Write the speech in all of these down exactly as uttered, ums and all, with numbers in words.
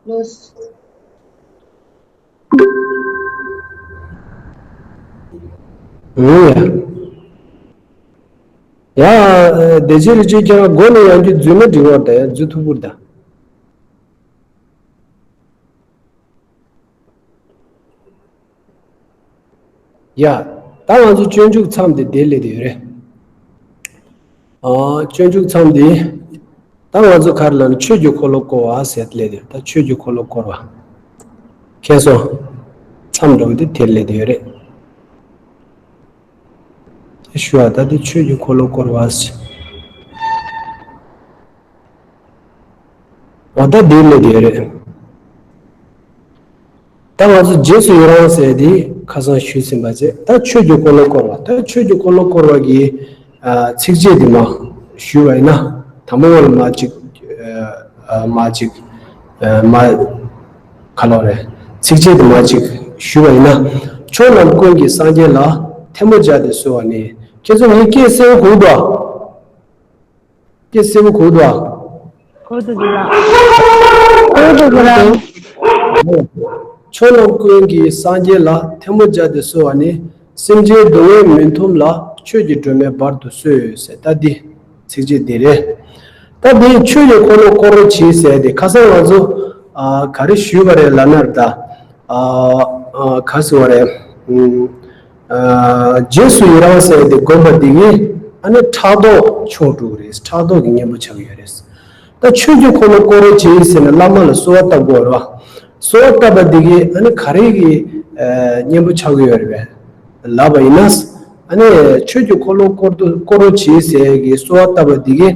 ལོས། ཨུ་ཡ། ཡ། ཨ། དེ་ཕྱིར་ཅིག་ཁྱེད་རང་མགོ་ནས་ཡང་རྒྱུ་འཛུལ་ན་འགྲིག་བར་ད་ཡང་འཛུལ་ཐུབ་པུར་ད། ཡ། ད་ང་ཚོ་སྤྱོད་འཇུག་མཚམས་དེ་དེ་སླེབས་དེ་ཡོད་རེད། ཨ། སྤྱོད་འཇུག་མཚམས་དེ། ད་ང་ཚོ་ག་རེ་ལབ་ན་ཆོས་ཀྱི་འཁོར་ལོ་བསྐོར་བ་ཟེར་སླེབས་དེ་ད་ཆོས་ཀྱི་འཁོར་ལོ་བསྐོར་བ། མཁྱེན་སོང་། མཚམས་འགྲོ་གི་དེ་དེ་སླེབས་དེ་ཡོད་རེད། ད་ཞུ་བ་ད་དེ་ཆོས་ཀྱི་འཁོར་ལོ་བསྐོར་བ་ཟེར། འོ་ད་དེ་སླེབས་དེ་ཡོད་རེད། ད་ང་ཚོ་རྗེས་སུ་ཡི་རང་ཟེར་དེ་ཁ་སང་ཞུས་ཟིན་པ་བྱས། ད་ཆོས་ཀྱི་འཁོར་ལོ་བསྐོར་བ། ད་ཆོས་ཀྱི་འཁོར་ལོ་བསྐོར་བ་གི། ཨ། ཚིགས་བཅད་དེ་མར་ཞུས་པ་ཡིན་ན། དང་པོ་ལ་མར་ཅིག་ཨ། མར་ཅིག་ཨ། མར་ག་ལབ་རེད། ཚིགས་བཅད་དེ་མར་ཅིག་ཞུས་པ་ཡིན་ན། ཕྱོགས་རྣམས་ཀུན་གྱི་སངས་རྒྱས་ལ། ཐལ་མོ་སྦྱར་ཏེ་གསོལ་བ་ནི། ཁྱེད་ཚོ་ངའི་སྐད་གསལ་པོ་གོ་གི་འདུག་ཨ། སྐད་གསལ་པོ་གོ་འདུག་ཨ། གོ་འདུག་གི་ལགས། གོ་འདུག་གི་ལགས། ཕྱོགས་རྣམས་ཀུན་གྱི་སངས་རྒྱས་ལ། ཐལ་མོ་སྦྱར་ཏེ་གསོལ་བ་ནི། སེམས་ཅན་སྡུག་བསྔལ་མི་མཐོང་ལ། ཆོས་ཀྱི་སྒྲོན་མེ་སྦར་དུ་གསོལ་ཟེར། ད་འདི་ཚིགས་བཅད་འདི་རེད། ད་འདི་ཆོས་ཀྱི་འཁོར་ལོ་བསྐོར་རོགས་གྱིས་ཟེར་ཏེ་ཁ་སང་ང་ཚོ། ཨ། ག་རེ་ཞུས་པ་རེད་ལབ་ན་ད། ཨ། ཨ། ག་ཟེར་བ་རེད། ཨུམ། ཨ། རྗེས་སུ་ཡི་རང་ཟེར་ཏེ་བསྒོམ་པ་འདི་གིས་ཨ་ནི་ཕྲག་དོག་ཆོག་འགྲོ་གི་རེད། ཕྲག་དོག་གི་གཉེན་པོ་ཆགས་ཀྱི་ཡོད་རེད། ད་ཆོས་ཀྱི་འཁོར་ལོ་བསྐོར་རོགས་གྱིས་ཟེར་ནས་བླ་མ་ལ་གསོལ་བ་བཏབ་དགོས་རེད་བ། གསོལ་བ་བཏབ་པ་འདི་གིས་ཨ་ནི་ག་རེ་གི། ཨ། གཉེན་པོ་ཆགས་ཀྱི་ཡོད་རེད་པས་ལབ་པ་ཡིན་ན། ཨ་ནི་ཆོས་ཀྱི་འཁོར་ལོ་བསྐོར་དུ་བསྐོར་རོགས་གྱིས་ཟེར་གི་གསོལ་བ་བཏབ་པ་འདི་གིས་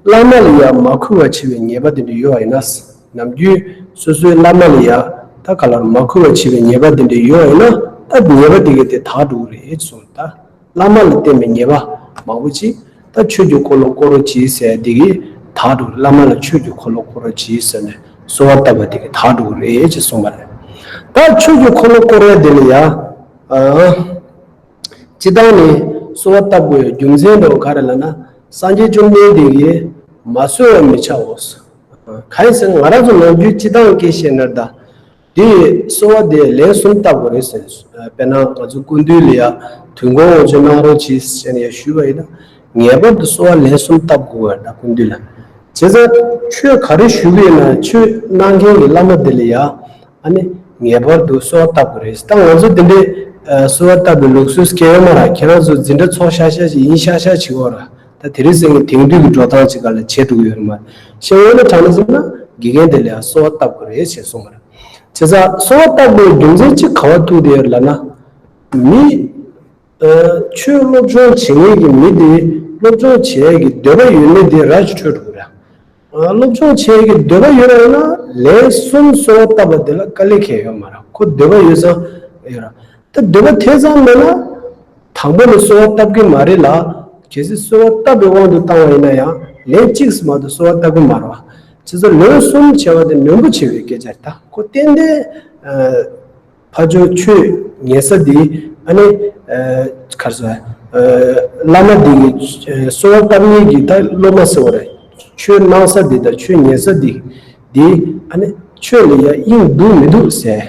བླ་མ་ལ་ཡང་མ་གུས་པ་བྱེད་པའི་ཉེས་པ་དེ་འདྲ་ཡོད་པ་ཡིན་ན། ནམ་རྒྱུན་སོ་སོའི་བླ་མ་ལ་ཡང་ད་ག་ལ་མ་གུས་པ་བྱེད་པའི་ཉེས་པ་དེ་འདྲ་ཡོད་པ་ཡིན་ན། ད་ཉེས་པ་དེ་གི་དེ་དག་འགྲོ་གི་རེད་གསུངས། ད་བླ་མ་ལ་བརྟེན་པའི་ཉེས་པ་མང་པོ་ཅིག་ད་ཆོས་ཀྱི་འཁོར་ལོ་བསྐོར་རོགས་གྱིས་ཟེར་དེ་གི་དག་འགྲོ་གི། བླ་མ་ལ་ཆོས་ཀྱི་འཁོར་ལོ་བསྐོར་རོགས་གྱིས་ཟེར་ནས་གསོལ་བ་བཏབ་པ་དེ་གི་དག་འགྲོ་གི་རེད་ཅེས་གསུངས་པ་རེད། ད་ཆོས་ཀྱི་འཁོར་ལོ་བསྐོར་བའི་དེ་ལ་ཡང་། ཨ། སྤྱིར་བཏང་ནས་གསོལ་བ་བཏབ་དགོས་པའི་རྒྱུ་མཚན་དེ་ག་རེ་ལབ་ན། སངས་རྒྱས་བཅོམ་ལྡན་འདས་ཀྱིས་མ་གསོལ་བ་མི་བྱའོ། གང་ཡིན་ཟེར་ན་ང་རང་ཚོ་ནམ་རྒྱུན་སྤྱིར་བཏང་སྐད་བཤད་ན་ད། དེ་གསོལ་བ་དེ་ལན་གསུམ་བཏབ་དགོས་རེད་ཟེར། དཔེར་ན་ང་ཚོ་སྐུ་མདུན་ལ་ཡ་དུས་འཁོར་དབང་ཆེན་གནང་རོགས་གྱིས་ཟེར་ནས་ཡ་ཞུས་པ་ཡིན་ན། ངེས་པར་དུ་གསོལ་བ་ལན་གསུམ་བཏབ་དགོས་པ་རེད་ད་སྐུ་མདུན་ལ། བྱས་ཙང་ཆོས་ག་རེ་ཞུ་གི་ཡོད་ན་ཆོས་གནང་མཁན་གྱི་བླ་མ་དེ་ལ་ཡ། ཨ་ནི་ངེས་པར་དུ་གསོལ་བ་བཏབ་དགོས་རེད། ད་ང་ཚོ་དེ་འདྲའི་ཨ་གསོལ་བ་བཏབ་པའི་ལུགས་སྲོལ་སྐྱེ་ཡོད་མ་རེད། ཁྱེད་རང་ཚོ་འཛིན་གྲྭ་ཚོགས་ཤག་ཤག་ཅིག་ཡིན་ཤག་ཤག་བྱེད་དགོས་རེད། ད་དེ་རིང་སང་ཉིན་དེང་དུས་ཀྱི་འགྲོ་སྟངས་ཅིག་ག་ལ་བྱེད་འགྲོ་གི་ཡོད་རེད་མ་རེད། གཞན་ཡང་ན་དྲང་གནས་ཟེར་ན་དགེ་རྒན་དེ་ལ་ཡང་གསོལ་བ་བཏབ་དགོས་རེད་ཅེས་གསུངས་པ་རེད། བྱས་ཙང་གསོལ་བ་བཏབ་པའི་རྒྱུ་མཚན་གཅིག་ག་པར་ཐུག་བསྡད་ཡོད་ལབ་ན། མི། ཨ། ཆོས་སློབ་སྦྱོང་བྱེད་མཁན་གྱི་མི་དེ་སློབ་སྦྱོང་བྱེད་ཡས་ཀྱི་འདོད་པ་ཡོད་མེད་དེ་ར་ཅིག་འཕྲོད་འགྲོ་གི་རེད། ཨ། སློབ་སྦྱོང་བྱེད་ཡས་ཀྱི་འདོད་པ་ཡོད་ར་ཡིན་ན་ལན་གསུམ་གསོལ་བ་བཏབ་པ་དེ་ལ་དཀའ་ལས་ཁག་ཡོད་མ་རེད། ཁོ་འདོད་པ་ཡོད་ཙང་ཡོད་ར། ད་འདོད་པ་དེ་ཙམ་མེད་ན། དང་པོ་ནས་གསོལ་བ་བཏབ་ཀྱི་མ་རེད་ལ། གལ་སྲིད་གསོལ་བ་བཏབ་པའི་དབང་དུ་བཏང་བ་ཡིན་ན་ཡང་ལན་གཅིག་ཙམ་མ་གཏོགས་གསོལ་བ་བཏབ་ཀྱི་མ་རེད་བ། བྱས་ཙང་ལན་གསུམ་བྱས་པ་དེ་ནོན་པོ་བྱས་པའི་སྐད་ཆ་རེད། ད་ཁོ་ཏན་ཏན། ཨ། ཕར་ཕྱོགས་ཆོས་ཉན་ས་དེ་ཨ་ནི། ཨ། ག་རེ་ཟེར། ཨ། བླ་མ་དེ་གི་གསོལ་བ་བཏབ་མཁན་གྱི་ད་སློབ་མ་ཟེར་བ་རེད། ཆོས་གནང་ས་དེ་དང་ཆོས་ཉན་ས་དེ་དེ་ཨ་ནི་ཆོས་ལ་ཡང་དབྱིངས་འདུག་མི་འདུག་ཟེར།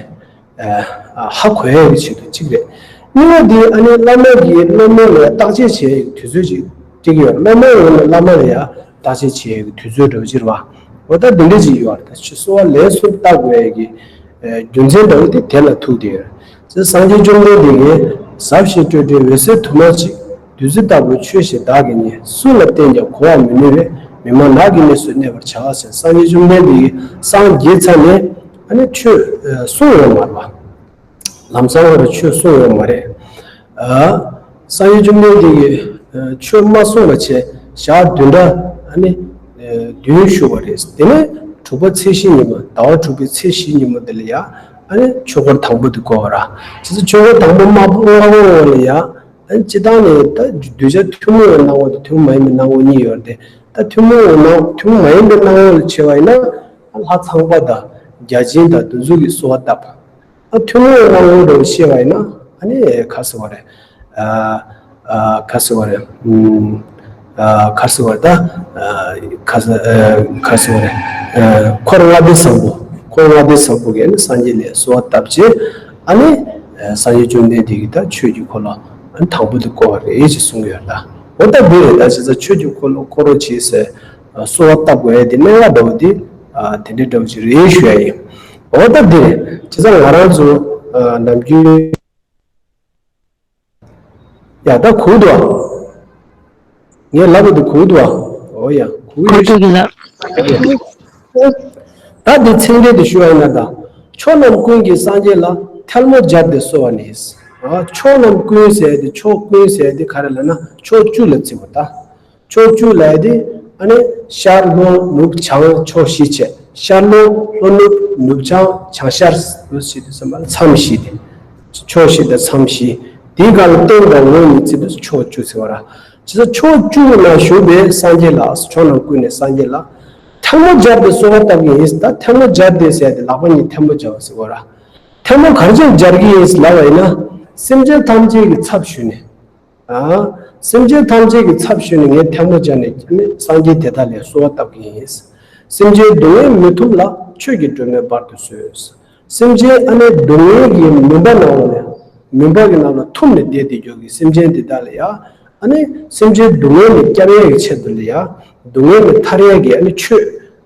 ཨ། ཧ་གོ་ཡ་གི་ཆེད་དུ་གཅིག་རེད། གཉིས་པ་དེ་ཨ་ནི་བླ་མ་གིས་སློབ་མ་ལ་བརྟག་དཔྱད་བྱེད་ཡ་གི་དུས་ཚོད་ཅིག་སྤྲད་ཀྱི་ཡོད་རེད། སློབ་མ་ངོས་ནས་བླ་མ་ལ་ཡང་བརྟག་དཔྱད་བྱེད་ཡ་གི་དུས་ཚོད་འདྲ་པོ་ཅིག་རེད་བ། འོ་ད་འདི་འདྲ་ཅིག་ཡོད་རེད། ད་ཆོས་གསོལ་བ་ལན་གསུམ་བཏབ་དགོས་ཡ་གི། ཨ། རྒྱུ་མཚན་འདྲ་བོ་དེ་དེ་ལ་ཐུག་བསྡད་ཡོད་རེད། སངས་རྒྱས་བཅོམ་ལྡན་འདས་ཀྱིས་ཟབ་ཞི་སྤྲོས་བྲལ་འོད་གསལ་དུ་མ་གཅིག་བདུད་རྩི་ལྟ་བུའི་ཆོས་ཤིག་བདག་གིས་རྙེད། སུ་ལ་བསྟན་ཀྱང་གོ་བར་མི་ནུས་པས། མི་མ་ནག་གི་གནས་སུ་གནས་པར་བྱ་ཟེར། སངས་རྒྱས་བཅོམ་ལྡན་འདས་ཀྱིས་སངས་རྒྱས་ཚར་ནས་ཨ་ནི་ཆོས་གསུངས་ཡོད་མ་རེད་པ། ལམ་སང་ལ་ཆོས་གསུངས་ཡོད་མ་རེད། ཨ། སངས་རྒྱས་བཅོམ་ལྡན་འདས་ཀྱིས་ཆོས་མ་གསུངས་པ་བྱས་ཞག་བདུན་ཕྲག་ཨ་ནི་བདུན་བཞུགས་པ་རེད། དེ་ནས་དྲུག་པ་ཚེས་བཞི་ཉིན་མོ་ཟླ་བ་དྲུག་པའི་ཚེས་བཞི་ཉིན་མོ་དེ་ལ་ཡ་ཨ་ནི་ཆོས་འཁོར་དང་པོ་དེ་བསྐོར་བ་ར། བྱས་ཙང་ཆོས་འཁོར་དང་པོ་མ་བསྐོར་བ་ལ་ཡ། ཨ་ནི་སྤྱིར་བཏང་ནས་ད་གདུལ་བྱ་ཐུན་མོང་བའི་སྣང་ངོ་དང་ཐུན་མོང་མ་ཡིན་པའི་སྣང་ངོ་གཉིས་ཡོད་རེད་དེ། ད་ཐུན་མོང་བའི་སྣང་ཐུན་མོང་མ་ཡིན་པའི་སྣང་ངོ་ལ་ཕྱེ་བ་ཡིན་ན། ལྷ་ཚངས་པ་དང་བརྒྱ་བྱིན་དང་དེ་ཚོ་གིས་གསོལ་བ་བཏབ། ཨ། ཐུན་མོང་བའི་སྣང་ངོ་ལ་ཕྱེ་བ་ཡིན་ན་ཨ་ནི་ག་རེ་ཟེར་བ་རེད། ཨ། ཨ། ག་རེ་ཟེར་བ་རེད། ཨུམ། ཨ། ག་རེ་ཟེར་བ་རེད། ད། ཨ། ག་རེ་ཟེར། ཨ། ག་རེ་ཟེར་བ་རེད། ཨ། འཁོར་ལྔ་སྡེ་བཟང་པོ། འཁོར་ལྔ་སྡེ་ཟབ་པོ་གིས་ནི་སངས་རྒྱས་ལ་གསོལ་བ་བཏབ་བྱས། ཨ་ནི་སངས་རྒྱས་བཅོམ་ལྡན་འདས་ཀྱིས་ད་ཆོས་ཀྱི་འཁོར་ལོ་ཨ་ནི་དང་པོ་དེ་བསྐོར་བ་རེད་ཅེས་གསུང་གི་ཡོད་ལ། འོ་ད་འདི་རེད། ད་བྱས་ཙང་ཆོས་ཀྱི་འཁོར་ལོ་བསྐོར་རོགས་གྱིས་ཟེར་གསོལ་བ་བཏབ་དགོས་ཡ་དེ་གནད་འགག་འདྲ་བོ་དེ་དེ་འདྲའི་འདྲ་བོ་ཅིག་རེད་ཞུ་ཡ་ཡིན། འོ་ད་འདི་རེད། བྱས་ཙང་ང་རང་ཚོ་ནམ་རྒྱུན། ཡ་ད་གོ་གི་འདུག་ཨ། ངས་ལབ་པ་འདི་གོ་གི་འདུག་ཨ། འོ་ཡ་གོ་གི་ཡོད། གོ་གི་ལགས། ད་འདི་ཚིག་འགྲེལ་དུ་ཞུ་བ་ཡིན་ན། ད་ཕྱོགས་རྣམས་ཀུན་གྱི་སངས་རྒྱས་ལ། ཐལ་མོ་སྦྱར་ཏེ་གསོལ་བ་ནི། ཨ་ཕྱོགས་རྣམས་ཀུན་ཟེར་དེ། ཕྱོགས་ཀུན་ཟེར་དེ་ག་རེ་ལབ་ན་ཕྱོགས་བཅུ་ལ་བརྩི་བ་ད། ཕྱོགས་བཅུ་ལབ་ཡ་དེ་ཨ་ནི་ཤར་ལྷོ་ནུབ་བྱང་ཕྱོགས་བཞི་བྱས། ཤར་ལྷོ་ལྷོ་ནུབ་ནུབ་བྱང་བྱང་ཤར་ཟེར་དུས་ཙམ་པ་ལ་མཚམས་བཞི་དེ། ཕྱོགས་བཞི་དང་མཚམས་བཞི། དེའི་སྒང་ལ་སྟེང་དང་འོག་གཉིས་བརྩིས་དུས་ཕྱོགས་བཅུ་ཟེར་བ་ར། བྱས་ཙང་ཕྱོགས་བཅུ་ན་བཞུགས་པའི་སངས་རྒྱས་ལ། ཕྱོགས་རྣམས་ཀུན་ནས་སངས་རྒྱས་ལ། ཐལ་མོ་སྦྱར་ཏེ་གསོལ་བ་བཏབ་ཀྱི་ཡིན། ད་ཐལ་མོ་སྦྱར་ཏེ་ཟེར་ཏེ་ལག་པ་གཉིས་ཐལ་མོ་སྦྱར་བ་ཟེར་བ་ར། ཐལ་མོ་ག་རེ་བྱས་སྦྱར་གྱི་ཡིན་ལབ་པ་ཡིན་ན། སེམས་ཅན་ཐམས་ཅད་ཀྱི་ཚབ་ཞུས་ནས། ཨ། སེམས་ཅན་ཐམས་ཅད་ཀྱི་ཚབ་ཞུས་ནས་ངས་ཐལ་མོ་སྦྱར་ནས་ནི་སངས་རྒྱས་དེ་དག་ལ་གསོལ་བ་བཏབ་ཀྱི་ཡིན། སེམས་ཅན་སྡུག་བསྔལ་མི་ཐུབ་ལ། ཆོས་ཀྱི་སྒྲོན་མེ་སྦར་དུ་གསོལ། སེམས་ཅན་ཨ་ནི་སྡུག་བསྔལ་གྱི་མུན་པ་ནང་ལ་ནས། མུན་པ་གི་ནང་ལ་ཐུམ་ནས་བསྡད་དེ་ཡོད་ཀྱི་སེམས་ཅན་དེ་དག་ལ་ཡ། ཨ་ནི་སེམས་ཅན་སྡུག་བསྔལ་ནས་སྐྱབས་ཡས་ཀྱི་ཆེད་དུ་ལ་ཡ། སྡུག་བསྔལ་ནས་ཐར་ཡས་ཀྱི་ཨ་ནི་ཆོས།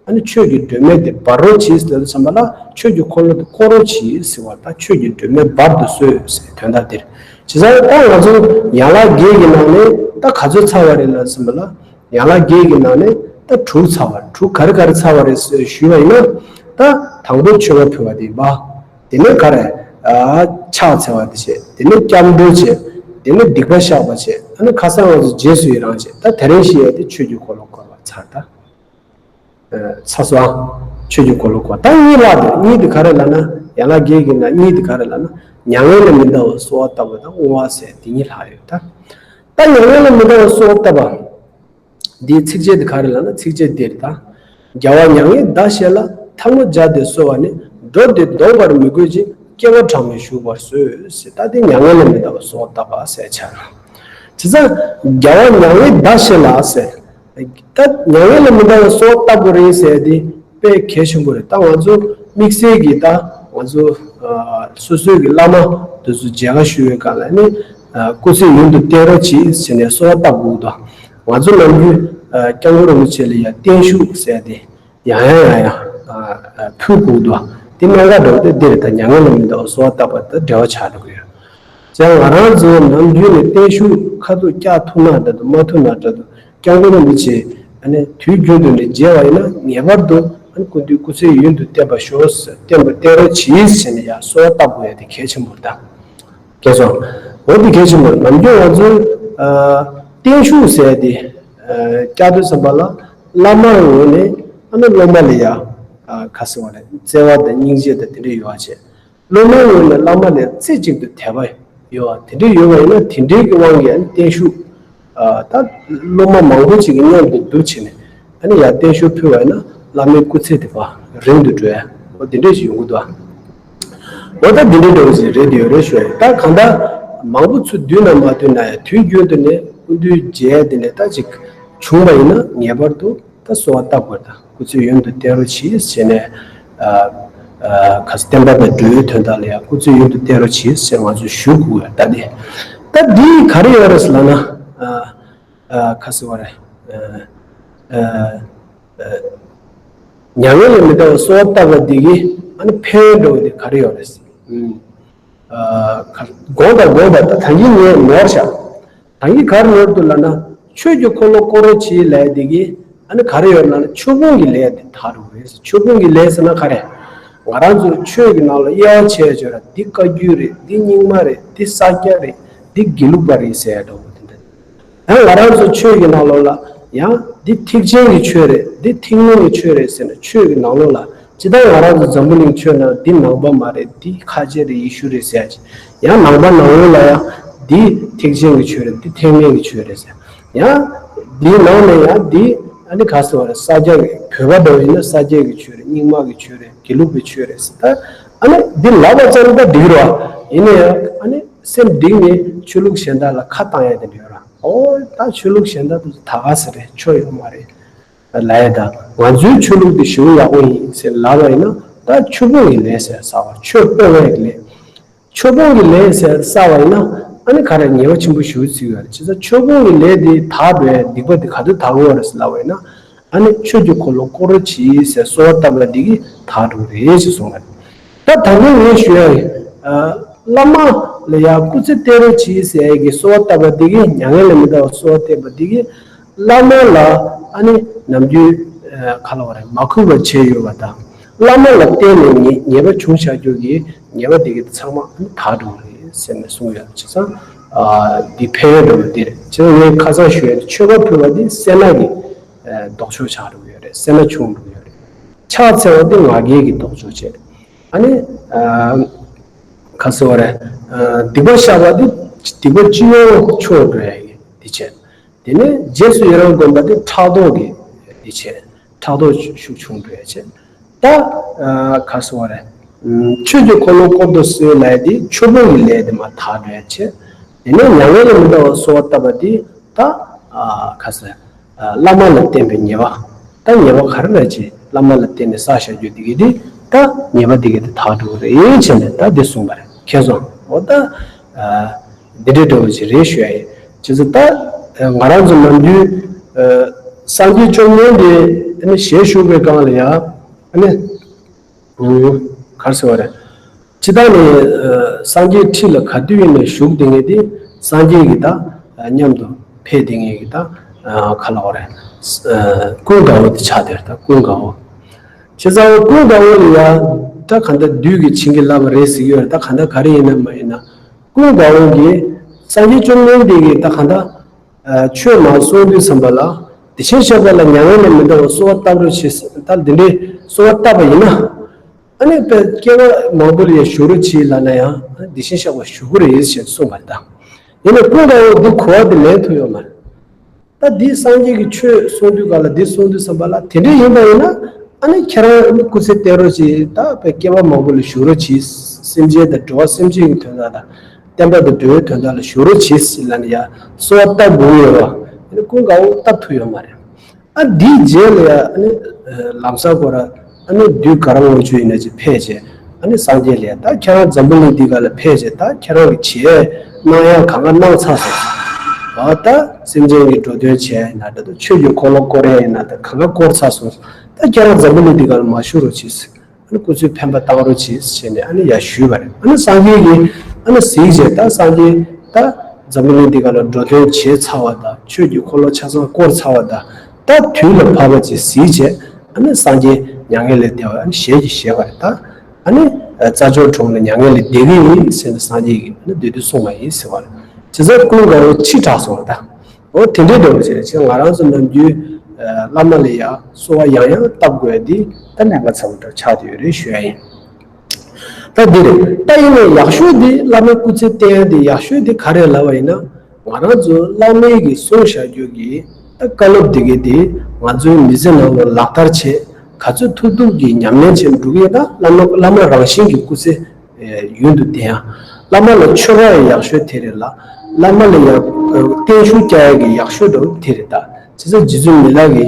ཨ་ནི་ཆོས་ཀྱི་སྒྲོན་མེ་དེ་སྦར་རོགས་གྱིས་ཟེར་དུས་ཙམ་པ་ལ། ཆོས་ཀྱི་འཁོར་ལོ་དེ་བསྐོར་རོགས་གྱིས་ཟེར་བ་དང་། ཆོས་ཀྱི་སྒྲོན་མེ་སྦར་དུ་གསོལ་ཟེར་དོན་དག་འདིར། བྱས་ཙང་ད་ང་ཚོ་ཡན་ལག་བརྒྱད་ཀྱི་ནང་ནས་ད་ག་ཚོད་ཚར་བ་རེད་ལབ་ཙམ་པ་ལ། ཡན་ལག་བརྒྱད་ཀྱི་ནང་ནས་ད་དྲུག་ཚར་བ། དྲུག་ག་རེ་ག་རེ་ཚར་བ་རེད་ཟེར་ཞུས་པ་ཡིན་ན། ད་དང་པོ་མཆོད་པ་ཕུལ་བ་དེ་ཡིན་པ། དེ་ནས་ག་རེ། ཨ། ཕྱག་འཚལ་བ་དེ་བྱས། དེ་ནས་སྐྱབས་འགྲོ་བྱས། དེ་ནས་སྡིག་པ་བཤགས་པ་བྱས། ཨ་ནི་ཁ་སང་ང་ཚོ་རྗེས་སུ་ཡི་རང་བྱས། ད་དེ་རིང་བཤད་ཡས་དེ་ཆོས་ཀྱི་འཁོར་ལོ་བསྐོར་བ་ཚར་ད། ཚར་སོང་། ཆོས་ཀྱི་འཁོར་ལོ་བསྐོར། ད་གཉིས་ལྷག་འདུག་གཉིས་དེ་ག་རེ་ལབ་ན། ཡན་ལག་བརྒྱད་ཀྱི་ནང་གཉིས་དེ་ག་རེ་ལབ་ན། མྱ་ངན་ལས་མི་འདའ་བར་གསོལ་བ་བཏབ་པ་དང་བསྔོ་བ་ཟེར་དེ་གཉིས་ལྷག་ཡོད་ད། ད་མྱ་ངན་ལས་མི་འདའ་བར་གསོལ་བ་བཏབ་པ། འདིའི་ཚིགས་བཅད་དེ་ག་རེ་ལབ་ན། ཚིགས་བཅད་འདི་རེད་ད། རྒྱལ་བ་མྱ་ངན་འདའ་ཞེས་ལ། ཐལ་མོ་སྦྱར་ཏེ་གསོལ་བ་ནི། འགྲོ་འདི་ལྡོག་པར་མི་དགོས་ཅིང་། སྐྱེ་བ་གྲངས་མེད་བཞུགས་པར་གསོལ་ཟེར། ད་དེ་མྱ་ངན་ལས་མི་འདའ་བར་གསོལ་བ་བཏབ་པ་ཟེར་བྱ་ར། བྱས་ཙང་རྒྱལ་བ་མྱ་ངན་འདའ་ཞེས་ལ་ཟེར། ད་མྱ་ངན་ལས་མི་འདའ་བར་གསོལ་བ་བཏབ་དགོས་རེད་ཟེར་དེ་དཔེ་གལ་ཆེན་པོ་རེད། ད་ང་ཚོ་དམིགས་བསལ་གྱིས་ད་ང་ཚོ་ཨ་སོ་སོའི་གི་བླ་མ་དེ་ཚོ་མཇལ་ཁ་ཞུ་བའི་སྒང་ལ་ནི། ཨ་སྐུ་ཚེ་ཡུན་དུ་བརྟན་རོགས་གྱིས་ཟེར་ནས་གསོལ་བ་བཏབ་དགོས་འདུག་ང་ཚོ་ནམ་རྒྱུན་ཨ་སྐྱབས་མགོན་རིན་པོ་ཆེ་ལ་ཡ་བརྟན་བཞུགས་ཟེར་དེ་ཡང་ཡང་ཡང་ཡང་ཨ་ཨ་ཕུལ་དགོས་འདུག་དེ་གནད་འགག་འདྲ་བོ་དེ་འདིར་ད་མྱ་ངན་ལས་མི་འདའ་བར་གསོལ་བ་བཏབ་པ་དང་འབྲེལ་བ་ཆགས་འགྲོ་གི་ཡོད། བྱས་ཙང་ང་རང་ཚོ་ནམ་རྒྱུན་ནས་བརྟན་བཞུགས་ཁ་ཐུག་བཀྱག་ཐུབ་ན་འདྲ་འདུག་མ་ཐུབ་ན་འདྲ་འདུག་སྐྱབས་མགོན་རིན་པོ་ཆེ་ཨ་ནི་དུས་རྒྱུན་དུ་ནས་མཇལ་བ་ཡིན་ན། ངེས་པར་དུ་ཨ་ནི་སྐུ་མདུན་སྐུ་ཚེ་ཡུན་དུ་བརྟན་པར་ཤོག་བརྟན་པར་བརྟན་རོགས་གྱིས་ཟེར་ནས་ཡང་གསོལ་བ་བཏབ་དགོས་ཡ་དེ་གལ་ཆེན་པོ་རེད་ད། གལ་སོང་། འོ་དེ་གལ་ཆེན་པོ་རེད། ནམ་རྒྱུན་ང་ཚོས་ཨ་བརྟན་བཞུགས་ཟེར་ཡ་དེ་ཨ་བཀྱག་དུས་ཙམ་པ་ལ། བླ་མའི་ངོས་ནས་ཨ་ནི་སློབ་མ་ལ་ཡ་ཨ་ག་ཟེར་བ་རེད། བརྩེ་བ་དང་སྙིང་རྗེ་དང་དེ་འདྲ་ཡོད་པ་བྱས། སློབ་མའི་ངོས་ནས་བླ་མ་ལ་རྩེ་གཅིག་ཏུ་དད་པ་ཡོད་པ་དེ་འདྲ་ཡོད་པ་ཡིན་ན། དེ་འདྲའི་གི་དབང་གིས་ཨ་ནི་བརྟན་བཞུགས། ཨ་ད་སློབ་མ་མང་པོ་ཅིག་གི་མཉམ་དུ་འདུ་བྱས་ནས་ཨ་ནི་ཡར་བརྟན་བཞུགས་ཕུལ་བ་ཡིན་ན། བླ་མའི་སྐུ་ཚེ་དེ་ཕར་རིང་དུ་འགྲོ་ཡ་འོ་དེ་འདྲ་ཞིག་ཡོང་གི་འདུག་ཨ། འོ་ད་དེ་འདྲའི་འདྲ་བོ་ཞིག་རེད་དེ་ཡོད་རེད་ཞུ་ཡ་ཡིན། ད་གང་ལྟར་མང་པོ་ཚུར་བསྡུས་ན་མ་བསྡུས་ན་ཡང་དུས་རྒྱུན་དུ་ནས་སྐུ་མདུན་མཇལ་དེ་འདྲ་ད་ཅིག་བྱུང་བ་ཡིན་ན། ངེས་པར་དུ་ད་གསོལ་བ་བཏབ་དགོས། ད་སྐུ་ཚེ་ཡུན་དུ་བརྟན་རོགས་གྱིས་ཟེར་ནས། ཨ་ཨ་ག་ས་བསྟན་པ་དང་འགྲོ་བའི་དོན་དག་ལ་ཡང་སྐུ་ཚེ་ཡུན་དུ་བརྟན་རོགས་གྱིས་ཟེར་ང་ཚོས་ཞུ་དགོས་ད། དེ་ད་འདི་ག་རེ་ཡོད་རེད་ཟེར་ལབ་ན། ཨ་ཨ་ག་ཟེར་བ་རེད། ཨ་ཨ་ཨ་མྱ་ངན་ལས་མི་འདའ་བར་གསོལ་བ་བཏབ་པ་འདི་གི་ཨ་ནི་ཕན་ཡོན་འདྲ་བོ་དེ་ག་རེ་ཡོད་རེད། ཨ་ག་དགོངས་དག་དགོངས་དག་ད་ད་གིན་ངས་ནོར་བཞག་ད་གིན་ག་རེ་ནོར་འདུག་ལབ་ན། ཆོས་ཀྱི་འཁོར་ལོ་བསྐོར་རོགས་གྱིས་ལབ་ཡ་དེ་གི་ཨ་ནི་ག་རེ་ཡོད་ལབ་ན། ཆོས་ཕུང་གི་ལས་དེ་དག་རུ་རེད། ཆོས་ཕུང་གི་ལས་ཟེར་ན་ག་རེ། ང་རང་ཚོ་ཆོས་ཀྱི་ནང་ལ་དབྱེ་བ་ཕྱེ་ཡ་ཡོད་ར། འདི་བཀའ་བརྒྱུད་རེད། འདི་རྙིང་མ་རེད། འདི་ས་སྐྱ་རེད། འདི་དགེ་ལུགས་པ་རེད་ཟེར་ཡ་འདྲ་བོ་དེ་འདྲ། ཡང་ང་རང་ཚོ་ཆོས་ཀྱི་ནང་ལོགས་ལ་ཡང་འདི་ཐེག་ཆེན་གྱི་ཆོས་རེད། འདི་ཐུན་མོང་གི་ཆོས་རེད་ཟེར་ནས། ཆོས་ཀྱི་ནང་ལོགས་ལ་ཇི་ལྟར་ང་རང་ཚོ་འཛམ་བུ་གླིང་ཆོས་ནང་འདི་ནང་པ་མ་རེད། འདི་ཁ་ཆེ་རེད། ཡེ་ཤུ་རེད་ཟེར་ཡ་ཅིག་ཡང་ནང་པ་ནང་ལོགས་ལ་ཡང་འདི་ཐེག་ཆེན་གྱི་ཆོས་རེད། འདི་ཐེག་དམན་གྱི་ཆོས་རེད་ཟེར། ཡང་འདིའི་ནང་ནས་ཡང་འདི་ཨ་ནི་ག་ཟེར་བ་རེད། ས་སྐྱ་གི་བོད་པ་འདྲ་བོ་ཡིན་ན་ས་སྐྱ་གི་ཆོས་རེད། རྙིང་མ་གི་ཆོས་རེད། དགེ་ལུགས་པའི་ཆོས་རེད་ཟེར། ད་ཨ་ནི་འདི་ལབ་པ་ཙམ་ད་འགྲིག་རོ། ཡིན་ན་ཡང་ཨ་ནི་སེམས་གཏིང་ནས་ཆོས་ལུགས་གཞན་དག་ལ་ཁ་བཏང་ཡ་དེ་འདྲ་ཡོད་ར། ཨོ་ད་ཆོས་ལུགས་གཞན་དག་དེ་ཚོ་ད་ག་ཟེ་རེད། ཆོས་ཡོད་མ་རེད་ལབ་ཡ་དང་། ང་ཚོའི་ཆོས་ལུགས་དེ་ཞེ་པོ་ཡག་པོ་ཡིན་ཟེར་ལབ་པ་ཡིན་ན། ད་ཆོས་སྤོང་གི་ལས་ཟེར་བསགས་པ། ཆོས་སྤོང་བའི་ལས། ཆོས་སྤོང་གི་ལས་ཟེར་བསགས་པ་ཡིན་ན། ཨ་ནི་ག་རེ་ཉེས་པ་ཆེན་པོ་ཞེ་པོ་ཅིག་ཡོད་རེད། བྱས་ཙང་ཆོས་སྤོང་གི་ལས་དེ་དག་འགྲོ་ཡ་སྡིག་པ་དེ་ག་དུས་དག་གི་ཡོད་རེད་ཟེར་ལབ་པ་ཡིན་ན། ཨ་ནི་ཆོས་ཀྱི་འཁོར་ལོ་བསྐོར་རོགས་གྱིས་ཟེར་གསོལ་བ་བཏབ་པ་འདི་གིས་དག་འགྲོ་གི་རེད་ཅེས་གསུངས་པ་རེད། ད་ད་ནི་ངས་ཞུ་ཡ་ཡིན། ཨ། བླ་མ་ལ་ཡ་སྐུ་ཚེ་བརྟན་རོགས་གྱིས་ཟེར་ཡ་གི་གསོལ་བ་བཏབ་པ་འདི་གིས། མྱ་ངན་ལས་མི་འདའ་བར་གསོལ་བ་བཏབ་པ་འདི་གིས། བླ་མ་ལ་ཨ་ནི་ནམ་རྒྱུན་ཨ་ག་ལབ་དགོས་རེད། མ་གུས་པ་བྱས་ཡོད་པ་དང་། བླ་མ་ལ་བརྟེན་ནས་ཉེས་ཉེས་པ་བྱུང་བཞག་རྒྱུ་གི་ཉེས་པ་དེ་གི་ཚང་མ་ཨ་ནི་དག་འགྲོ་གི་རེད་ཟེར་ནས་གསུངས་ཡོད། བྱས་ཙང་ཨ་འདི་ཕན་ཡོན་འདྲ་བོ་འདི་རེད། བྱས་ཙང་ངས་ཁ་སང་ཞུས་ཡ་དེ། མཆོད་པ་ཕུལ་བ་དེ་སེར་སྣ་གི་ཨ་ལྡོག་ཕྱོགས་ཆགས་འགྲོ་གི་ཡོད་རེད། སེར་སྣ་ཆུང་འགྲོ་གི་ཡོད་རེད། ཕྱག་འཚལ་བ་དེ་ང་རྒྱལ་གྱི་ལྡོག་ཕྱོགས་བྱས། ཨ་ནི་ཨ་ག་ཟེར་བ་རེད། ཨ་སྡིག་པ་བཤགས་པ་དེ་སྡིག་པ་སྤྱི་ཡོངས་ཆུང་འགྲོ་ཡ་གི་འདི་བྱས། དེ་ནས་རྗེས་སུ་ཡི་རང་བསྒོམ་པ་དེ་ཕྲག་དོག་གི་འདི་བྱས། ཕྲག་དོག་ཤུགས་ཆུང་འགྲོ་ཡ་བྱས། ད་ཨ་ག་ཟེར་བ་རེད། ཨམ་ཆོས་ཀྱི་འཁོར་ལོ་བསྐོར་དུ་གསོལ་ལབ་ཡ་དེ་ཆོས་སྤོང་གི་ལས་དེ་མར་དག་འགྲོ་ཡ་བྱས། དེ་ནས་མྱ་ངན་ལས་མི་འདའ་བར་གསོལ་བ་བཏབ་པ་དེ་ད་ཨ་ག་ཟེར། ཨ་བླ་མ་ལ་བརྟེན་པའི་ཉེས་པ། ད་ཉེས་པ་ག་རེ་རེད་ཅེས། བླ་མ་ལ་བརྟེན་ནས་བསགས་བཞག་རྒྱུ་དེ་གི་དེ་ད་ཉེས་པ་དེ་གི་དེ་དག་འགྲོ་གི་རེད་བྱས་ནས་ད་དེ་གསུངས་པ་རེད། མཁྱེན་སོང་། འོ་ད་ཨ་འདི་འདྲའི་འདྲ་བོ་ཅིག་རེད་ཞུ་ཡ་ཡིན། བྱས་ཙང་ད་ཨ་ང་རང་ཚོ་ནམ་རྒྱུན་ཨ་སངས་རྒྱས་བཅོམ་ལྡན་འདས་ཨ་ནི་ཞལ་བཞུགས་པའི་སྒང་ལ་ཡ། ཨ་ནི་ཨ་ག་རེ་ཟེར་བ་རེད། སྤྱིར་བཏང་ནས་ཨ་སངས་རྒྱས་ཁྲི་ལ་ག་དུས་ཡིན་ནའི་བཞུགས་བསྡད་མཁན་དེ། སངས་རྒྱས་ཀྱི་ད་ཨ་མཉམ་དུ་ཕེབས་བསྡད་མཁན་གྱི་ད་ཨ་ག་ལབ་དགོས་རེད། ཨ་ཀུན་དགའ་བོ་དེ་ཆགས་བསྡད་རེད། ད་ཀུན་དགའ་བོ། བྱས་ཙང་ཀུན་དགའ་བོ་ལ་ཡ་ད་གང་ལྟར་བདུད་ཀྱིས་བྱིན་གྱིས་བརླབས་པ་རེད་ཟེར་གྱི་ཡོད་རེད། ད་གང་ལྟར་ག་རེ་ཡིན་ན་མ་ཡིན་ན། ཀུན་དགའ་བོ་གིས་སངས་རྒྱས་བཅོམ་ལྡན་འདས་ཀྱིས་ད་གང་ལྟར་ཨ་ཆོས་མར་གསུང་དུས་ཙམ་པ་ལ། དེ་བཞིན་གཤེགས་པ་ལ་མྱ་ངན་ལས་མི་འདའ་བར་གསོལ་བ་བཏབ་རོགས་བྱེད་ཟེར། ད་འདི་འདྲའི་གསོལ་བ་བཏབ་པ་ཡིན་ན། ཨ་ནི་དཔེ་སྐྱེ་བ་མང་པོ་ལ་ཡང་བཞུགས་རོགས་གྱིས་ལབ་ན་ཡང་། ཨ་དེ་བཞིན་གཤེགས་པ་བཞུགས་ཀྱི་རེད་ཅེས་གསུངས་པ་རེད་ད། ཡིན་ནའི་ཀུན་དགའ་བོ་འདི་གོ་བ་འདི་ལེན་ཐུབ་ཡོད་མ་རེད། ད་འདི་སངས་རྒྱས་ཀྱིས་ཆོས་གསུང་དུས་སྒང་ལ་འདི་གསུང་དུས་ཙམ་པ་ལ། དེ་འདྲ་ཡིན་པ་ཡིན་ན། ཨ་ནི་ཁྱེད་རང་སྐུ་ཚེ་བརྟན་རོགས་གྱིས། ད་དཔེ་སྐྱེ་བ་མང་པོ་ལ་བཞུགས་རོགས་གྱིས། སེམས་ཅན་དང་འགྲོ་བ་སེམས་ཅན་གྱི་དོན་དག་དང་། བསྟན་པ་དང་འགྲོ་བའི་དོན་དག་ལ་བཞུགས་རོགས་གྱིས་ལབ་ནས་ཡ་གསོལ་བ་བཏབ་དགོས་ཡོད་པ། ཨ་ནི་ཀུན་དགའ་བོ་བཏབ་ཐུབ་ཡོད་མ་རེད། ཨ་འདིའི་རྗེས་ལ་ཡ་ཨ་ནི་ལམ་སང་ཁོ་ར་ཨ་ནི་བདུད་ག་རང་འོང་རྒྱུ་ཡིན་ན་ཅིག་ཕེབས་བྱས། ཨ་ནི་སངས་རྒྱས་ལ་ཡ། ད་ཁྱེད་རང་འཛམ་བུ་གླིང་འདི་ག་ལ་ཕེབས་བྱས། ད་ཁྱེད་རང་གིས་བྱས་གནང་ཡ་གང་ག་གནང་ཚར་སོང་། འོ་ད་སེམས་ཅན་གྱི་འགྲོ་དོན་བྱས་ན་འདྲ། ད་ཆོས་ཀྱི་འཁོར་ལོ་བསྐོར་ཡ་ཡིན་ན་ད་གང་ག་བསྐོར་ཚར་སོང་། ད་ཁྱེད་རང་འཛམ་བུ་གླིང་འདི་ག་ལ་མ་བཞུགས་རོགས་གྱིས། ཨ་ནི་སྐུ་ཚེ་འཕེན་པ་བཏང་རོགས་གྱིས་ཟེར་ནས་ཨ་ནི་ཡར་ཞུས་པ་རེད། ཨ་ནི་སངས་རྒྱས་ཀྱིས་ཨ་ནི་གཟིགས་བྱས། ད་སངས་རྒྱས་ད་འཛམ་བུ་གླིང་འདི་ག་ལ་འགྲོ་དོན་བྱས་ཚར་བ་དང་། ཆོས་ཀྱི་འཁོར་ལོ་ཆ་ཚང་བསྐོར་ཚར་བ་དང་། ད་དུས་ལ་བབ་པ་ཅིག་གཟིགས་བྱས། ཨ་ནི་སངས་རྒྱས་མྱ་ངན་ལས་འདས་པ་ཨ་ནི་ཞལ་གྱིས་བཞེས་པ་རེད་ད། ཨ་ནི་རྩྭ་མཆོག་གྲོང་ལ་མྱ་ངན་ལས་འདས་ཀྱི་ཡིན་ཟེར་ནས་སངས་རྒྱས་ཀྱིས་ཨ་ནི་བདུད་འདུལ་གསུངས་པ་ཡིན་ཟེར་བ་རེད། བྱས་ཙང་ཀུན་དགའ་བོ་ཕྱིས་དྲགས་སོང་བ་ད། འོ་དེ་འདྲའི་འདྲ་བོ་ཅིག་རེད། ཅིག་ང་རང་ཚོ་ནམ་རྒྱུན་ཨ་བླ་མ་ལ་ཡ་གསོལ་བ་ཡང་ཡང་བཏབ་དགོས་ཡ་འདི་ད་གནད་འགག་ཚ་པོ་འདྲ་ཆགས་བསྡད་ཡོད་རེད་ཞུ་ཡ་ཡིན། ད་འདི་རེད། ད་ཡིན་ནའི་ཡག་ཤོས་འདི། བླ་མའི་སྐུ་ཚེ་བརྟན་ཡ་འདི་ཡག་ཤོས་འདི་ག་རེ་ལབ་པ་ཡིན་ན། ང་རང་ཚོ་བླ་མའི་གི་གསུང་བཞག་རྒྱུ་གི་ད་བཀའ་སློབ་འདི་གི་འདི་ང་ཚོའི་མི་ཚེ་ནང་ལ་ལག་བསྟར་བྱེད། ག་ཚོད་ཐུབ་ཐུབ་ཀྱིས་ཉམས་ལེན་བྱེད་འགྲོ་གི་ཡིན་ན། བླ་མ་བླ་མ་རང་བཞིན་གྱི་སྐུ་ཚེ་ཨེ་ཡུན་དུ་བརྟན་ཡ། བླ་མ་ལ་མཆོད་པ་ཡང་ཡག་ཤོས་དེ་རེད་ལ། བླ་མ་ལ་ཡང་ཨེ་བརྟན་བཞུགས་རྒྱག་ཡ་གི་ཡག་ཤོས་འདྲ་བོ་དེ་རེད་ད། བྱས་ཙང་རྗེ་བཙུན་མི་ལ་གི་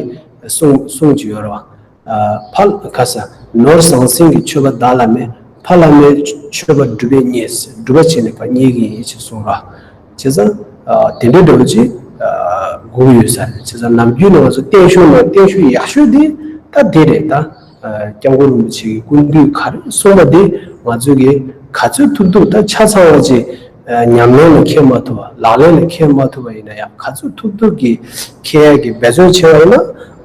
གསུང་གསུང་གི་ཡོད་རེད་བ། ཨ་ཕ་ག་ས་ནོར་ཟང་ཟིང་གི་མཆོད་པ་བདག་ལ་མེད། ཕ་བླ་མའི་མཆོད་པ་སྒྲུབ་པས་རྙེད། སྒྲུབ་པ་བྱས་ནས་ཕར་རྙེད་ཀྱི་ཡིན་ཅེས་གསུངས་ར། བྱས་ཙང་ཨ་དེ་འདྲའི་འདྲ་བོ་ཅིག་ཨ་དགོས་ཀྱི་ཡོད་ས་རེད། བྱས་ཙང་ནམ་རྒྱུན་ནས་ང་ཚོ་བརྟན་བཞུགས་ནང་བརྟན་བཞུགས་ཡག་ཤོས་དེ་ད་དེ་རེད་ད། ཨ་སྐྱབས་མགོན་རིན་པོ་ཆེ་གི་སྐུ་མདུན་ག་རེ་གསུངས་པ་དེ་ང་ཚོ་གིས་ག་ཚོད་ཐུབ་ཐུབ་ད་ཆ་ཚང་བ་ཅིག་ཨ་ཉམས་ལེན་ལ་འཁྱེར་མ་ཐུབ་པ། ལག་ལེན་ལ་འཁྱེར་མ་ཐུབ་པ་ཡིན་ན་ཡང་། ག་ཚོད་ཐུབ་ཐུབ་ཀྱིས་འཁྱེར་ཡ་གི་འབད་བརྩོན་བྱས་པ་ཡིན་ན།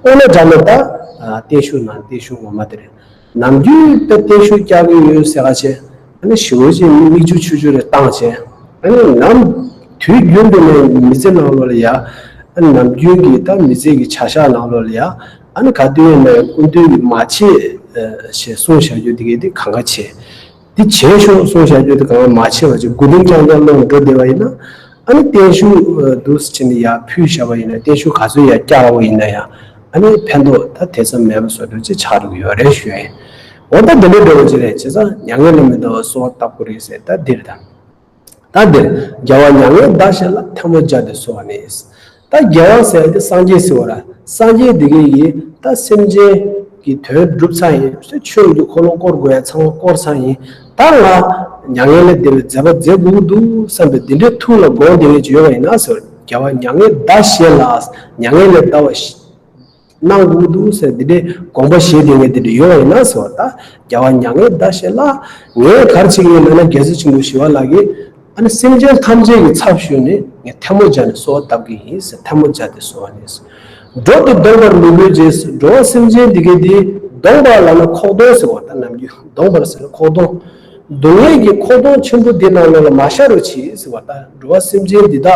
དངོས་གནས་དྲང་གནས་ད་ཨ་བརྟན་བཞུགས་ནང་བརྟན་བཞུགས་ངོ་མ་དེ་རེད། ནམ་རྒྱུན་དཔེ་བརྟན་བཞུགས་རྒྱག་གི་ཡོད་ཟེར་ག་བྱས། ཨ་ནི་ཞེ་པོ་ཅིག་མིག་ཆུ་ཆུ་ཆུ་རེ་བཏང་བྱས། ཨ་ནི་ནམ་དུས་རྒྱུན་དུ་ནས་མི་ཚེ་ནང་ལོགས་ལ་ཡ། ཨ་ནི་ནམ་རྒྱུན་གྱི་ད་མི་ཚེ་གི་བྱ་གཞག་ནང་ལོགས་ལ་ཡ། ཨ་ནི་ག་དུས་ཡིན་ན་ཡང་སྐུ་མདུན་གྱིས་མ་བྱེད་ཨ་ཞེས་གསུངས་བཞག་རྒྱུ་དེ་གས་དེ་གང་ག་བྱེད། འདི་བྱེད་ཤོག་གསུངས་བཞག་རྒྱུ་དེ་གང་ག་མ་བྱེད་པ་ཅིག་མགོ་རྟིང་རྐྱང་རྐྱང་སློག་འགྲོ་བསྡད་པ་ཡིན་ན། ཨ་ནི་བརྟན་བཞུགས་ཨ་འདུག་སེ་བྱས་ནས་ཡར་ཕུལ་བཞག་པ་ཡིན་ན། བརྟན་བཞུགས་ག་ཚོད་ཡར་བསྐྱར་བ་ཡིན་ན་ཡང་། ཨ་ནི་ཕན་ཐོགས་ད་དེ་ཙམ་མེད་པ་བཟོ་འདྲ་ཅིག་ཆགས་འགྲོ་གི་ཡོད་རེད་ཞུ་ཡ་ཡིན། འོ་ད་འདི་འདྲ་འདྲ་བོ་ཅིག་རེད། བྱས་ཙང་མྱ་ངན་ལས་མི་འདའ་བར་གསོལ་བ་བཏབ་དགོས་རེད་ཟེར་ད་འདིར་དང་། ད་འདིར་རྒྱལ་བ་མྱ་ངན་འདའ་ཞེས་ལ། ཐལ་མོ་སྦྱར་ཏེ་གསོལ་བ་ནི། ད་རྒྱལ་བ་ཟེར་ཏེ་སངས་རྒྱས་ཟེར་བ་ར། སངས་རྒྱས་འདི་ག་ཡིས་ད་སེམས་ཅན་ གི་དོན་གྲུབ་ཚར་ཡིན། ཆོས་ཀྱི་འཁོར་ལོ་བསྐོར་དགོས་ཡ་ཚང་མ་བསྐོར་ཚར་ཡིན། ད་ང་མྱ་ངན་ལས་འདས་པའི་མཛད་པ་མཛད་དགོས་ཀྱི་འདུག་བསམ་པའི་འདི་འདྲའི་ཐུགས་ལ་དགོངས་བསྡད་མཁན་ཅིག་ཡོད་པ་ཡིན་ན་ཟེར། རྒྱལ་བ་མྱ་ངན་འདའ་ཞེས་ལ། མྱ་ངན་ལས་འདའ་བ་ཞིག་གནང་དགོས་འདུག་ཟེར། འདི་འདྲའི་དགོངས་པ་བཞེས་བསྡད་མཁན་དེ་འདྲ་ཡོད་པ་ཡིན་ན་ཟེར་བ། ད་རྒྱལ་བ་མྱ་ངན་འདའ་ཞེས་ལ། ངས་ག་རེ་བྱེད་ཀྱི་ཡིན་ལབ་ན། རྒྱལ་སྲས་ཆེན་པོ་ཞི་བ་ལྷ་གིས་ཨ་ནི་སེམས་ཅན་ཐམས་ཅད་ཀྱི་ཚབ་ཞུས་ནས་ངས་ཐལ་མོ་སྦྱར་ནས་གསོལ་བ་བཏབ་ཀྱི་ཡིན་ཟེར། ཐལ་མོ་སྦྱར་ཏེ་གསོལ་བ་ནས། འགྲོ་དེ་སྡོམ་པར་མི་དགོས་ཅེས། འགྲོ་བ་སེམས་ཅན་འདི་གའི་འདི་སྡོམ་པ་ལབ་ན་ཁོག་སྡོང་ཟེར་བ། ད་ནམ་རྒྱུན་སྡོམ་པར་ཟེར་ན་ཁོག་སྡོང་། སྡུག་བསྔལ་གྱི་ཁོག་སྡོང་ཆེན་པོ་འདི་ནང་ལོགས་ལ་མ་ཤར་རོགས་གྱིས་ཟེར་བ། ད་འགྲོ་བ་སེམས་ཅན་འདི་དག་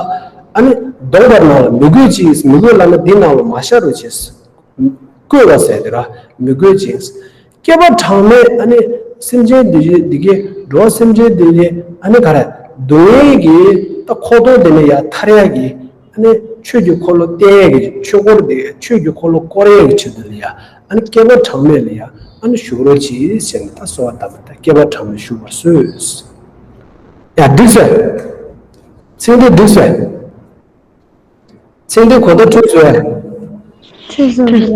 ཨ་ནི་སྡོམ་པ་ནང་ལ་མི་དགོས་ཅིག་མི་དགོས་ལབ་ན་འདི་ནང་ལ་མ་ཤར་རོགས་གྱིས། བཀོད་པ་ཟེར་དེ་ར་མི་དགོས་ཅིག་བསྐལ་པ་གྲངས་མེད་ཨ་ནི་སེམས་ཅན་འདི་འདི་གའི་འགྲོ་བ་སེམས་ཅན་འདི་གའི་ཨ་ནི་ག་རེ་སྡུག་བསྔལ་གྱི་ད་ཁོག་སྡོང་འདི་ནས་ཡར་ཐར་ཡག་གི་ཨ་ནི་ཆོས་ཀྱི་འཁོར་ལོ་བསྟན་ཡག་གི་ཆོས་འཁོར་འདི་ཆོས་ཀྱི་འཁོར་ལོ་བསྐོར་ཡག་གི་ཆེད་དུ་ལ་ཡ། ཨ་ནི་བསྐལ་པ་གྲངས་མེད་ལ་ཡ་ཨ་ནི་བཞུགས་རོགས་གྱིས་ཟེར་ནས་ད་གསོལ་བ་བཏབ་པ། ད་བསྐལ་པ་གྲངས་མེད་བཞུགས་པར་གསོལ། ཡ་འགྲིག་སོང་། ཚིག་འདི་འགྲིག་སོང་། ཚིག་འདི་གོ་བརྡ་འཕྲོད་སོང་། འཕྲོད་སོང་ཡ།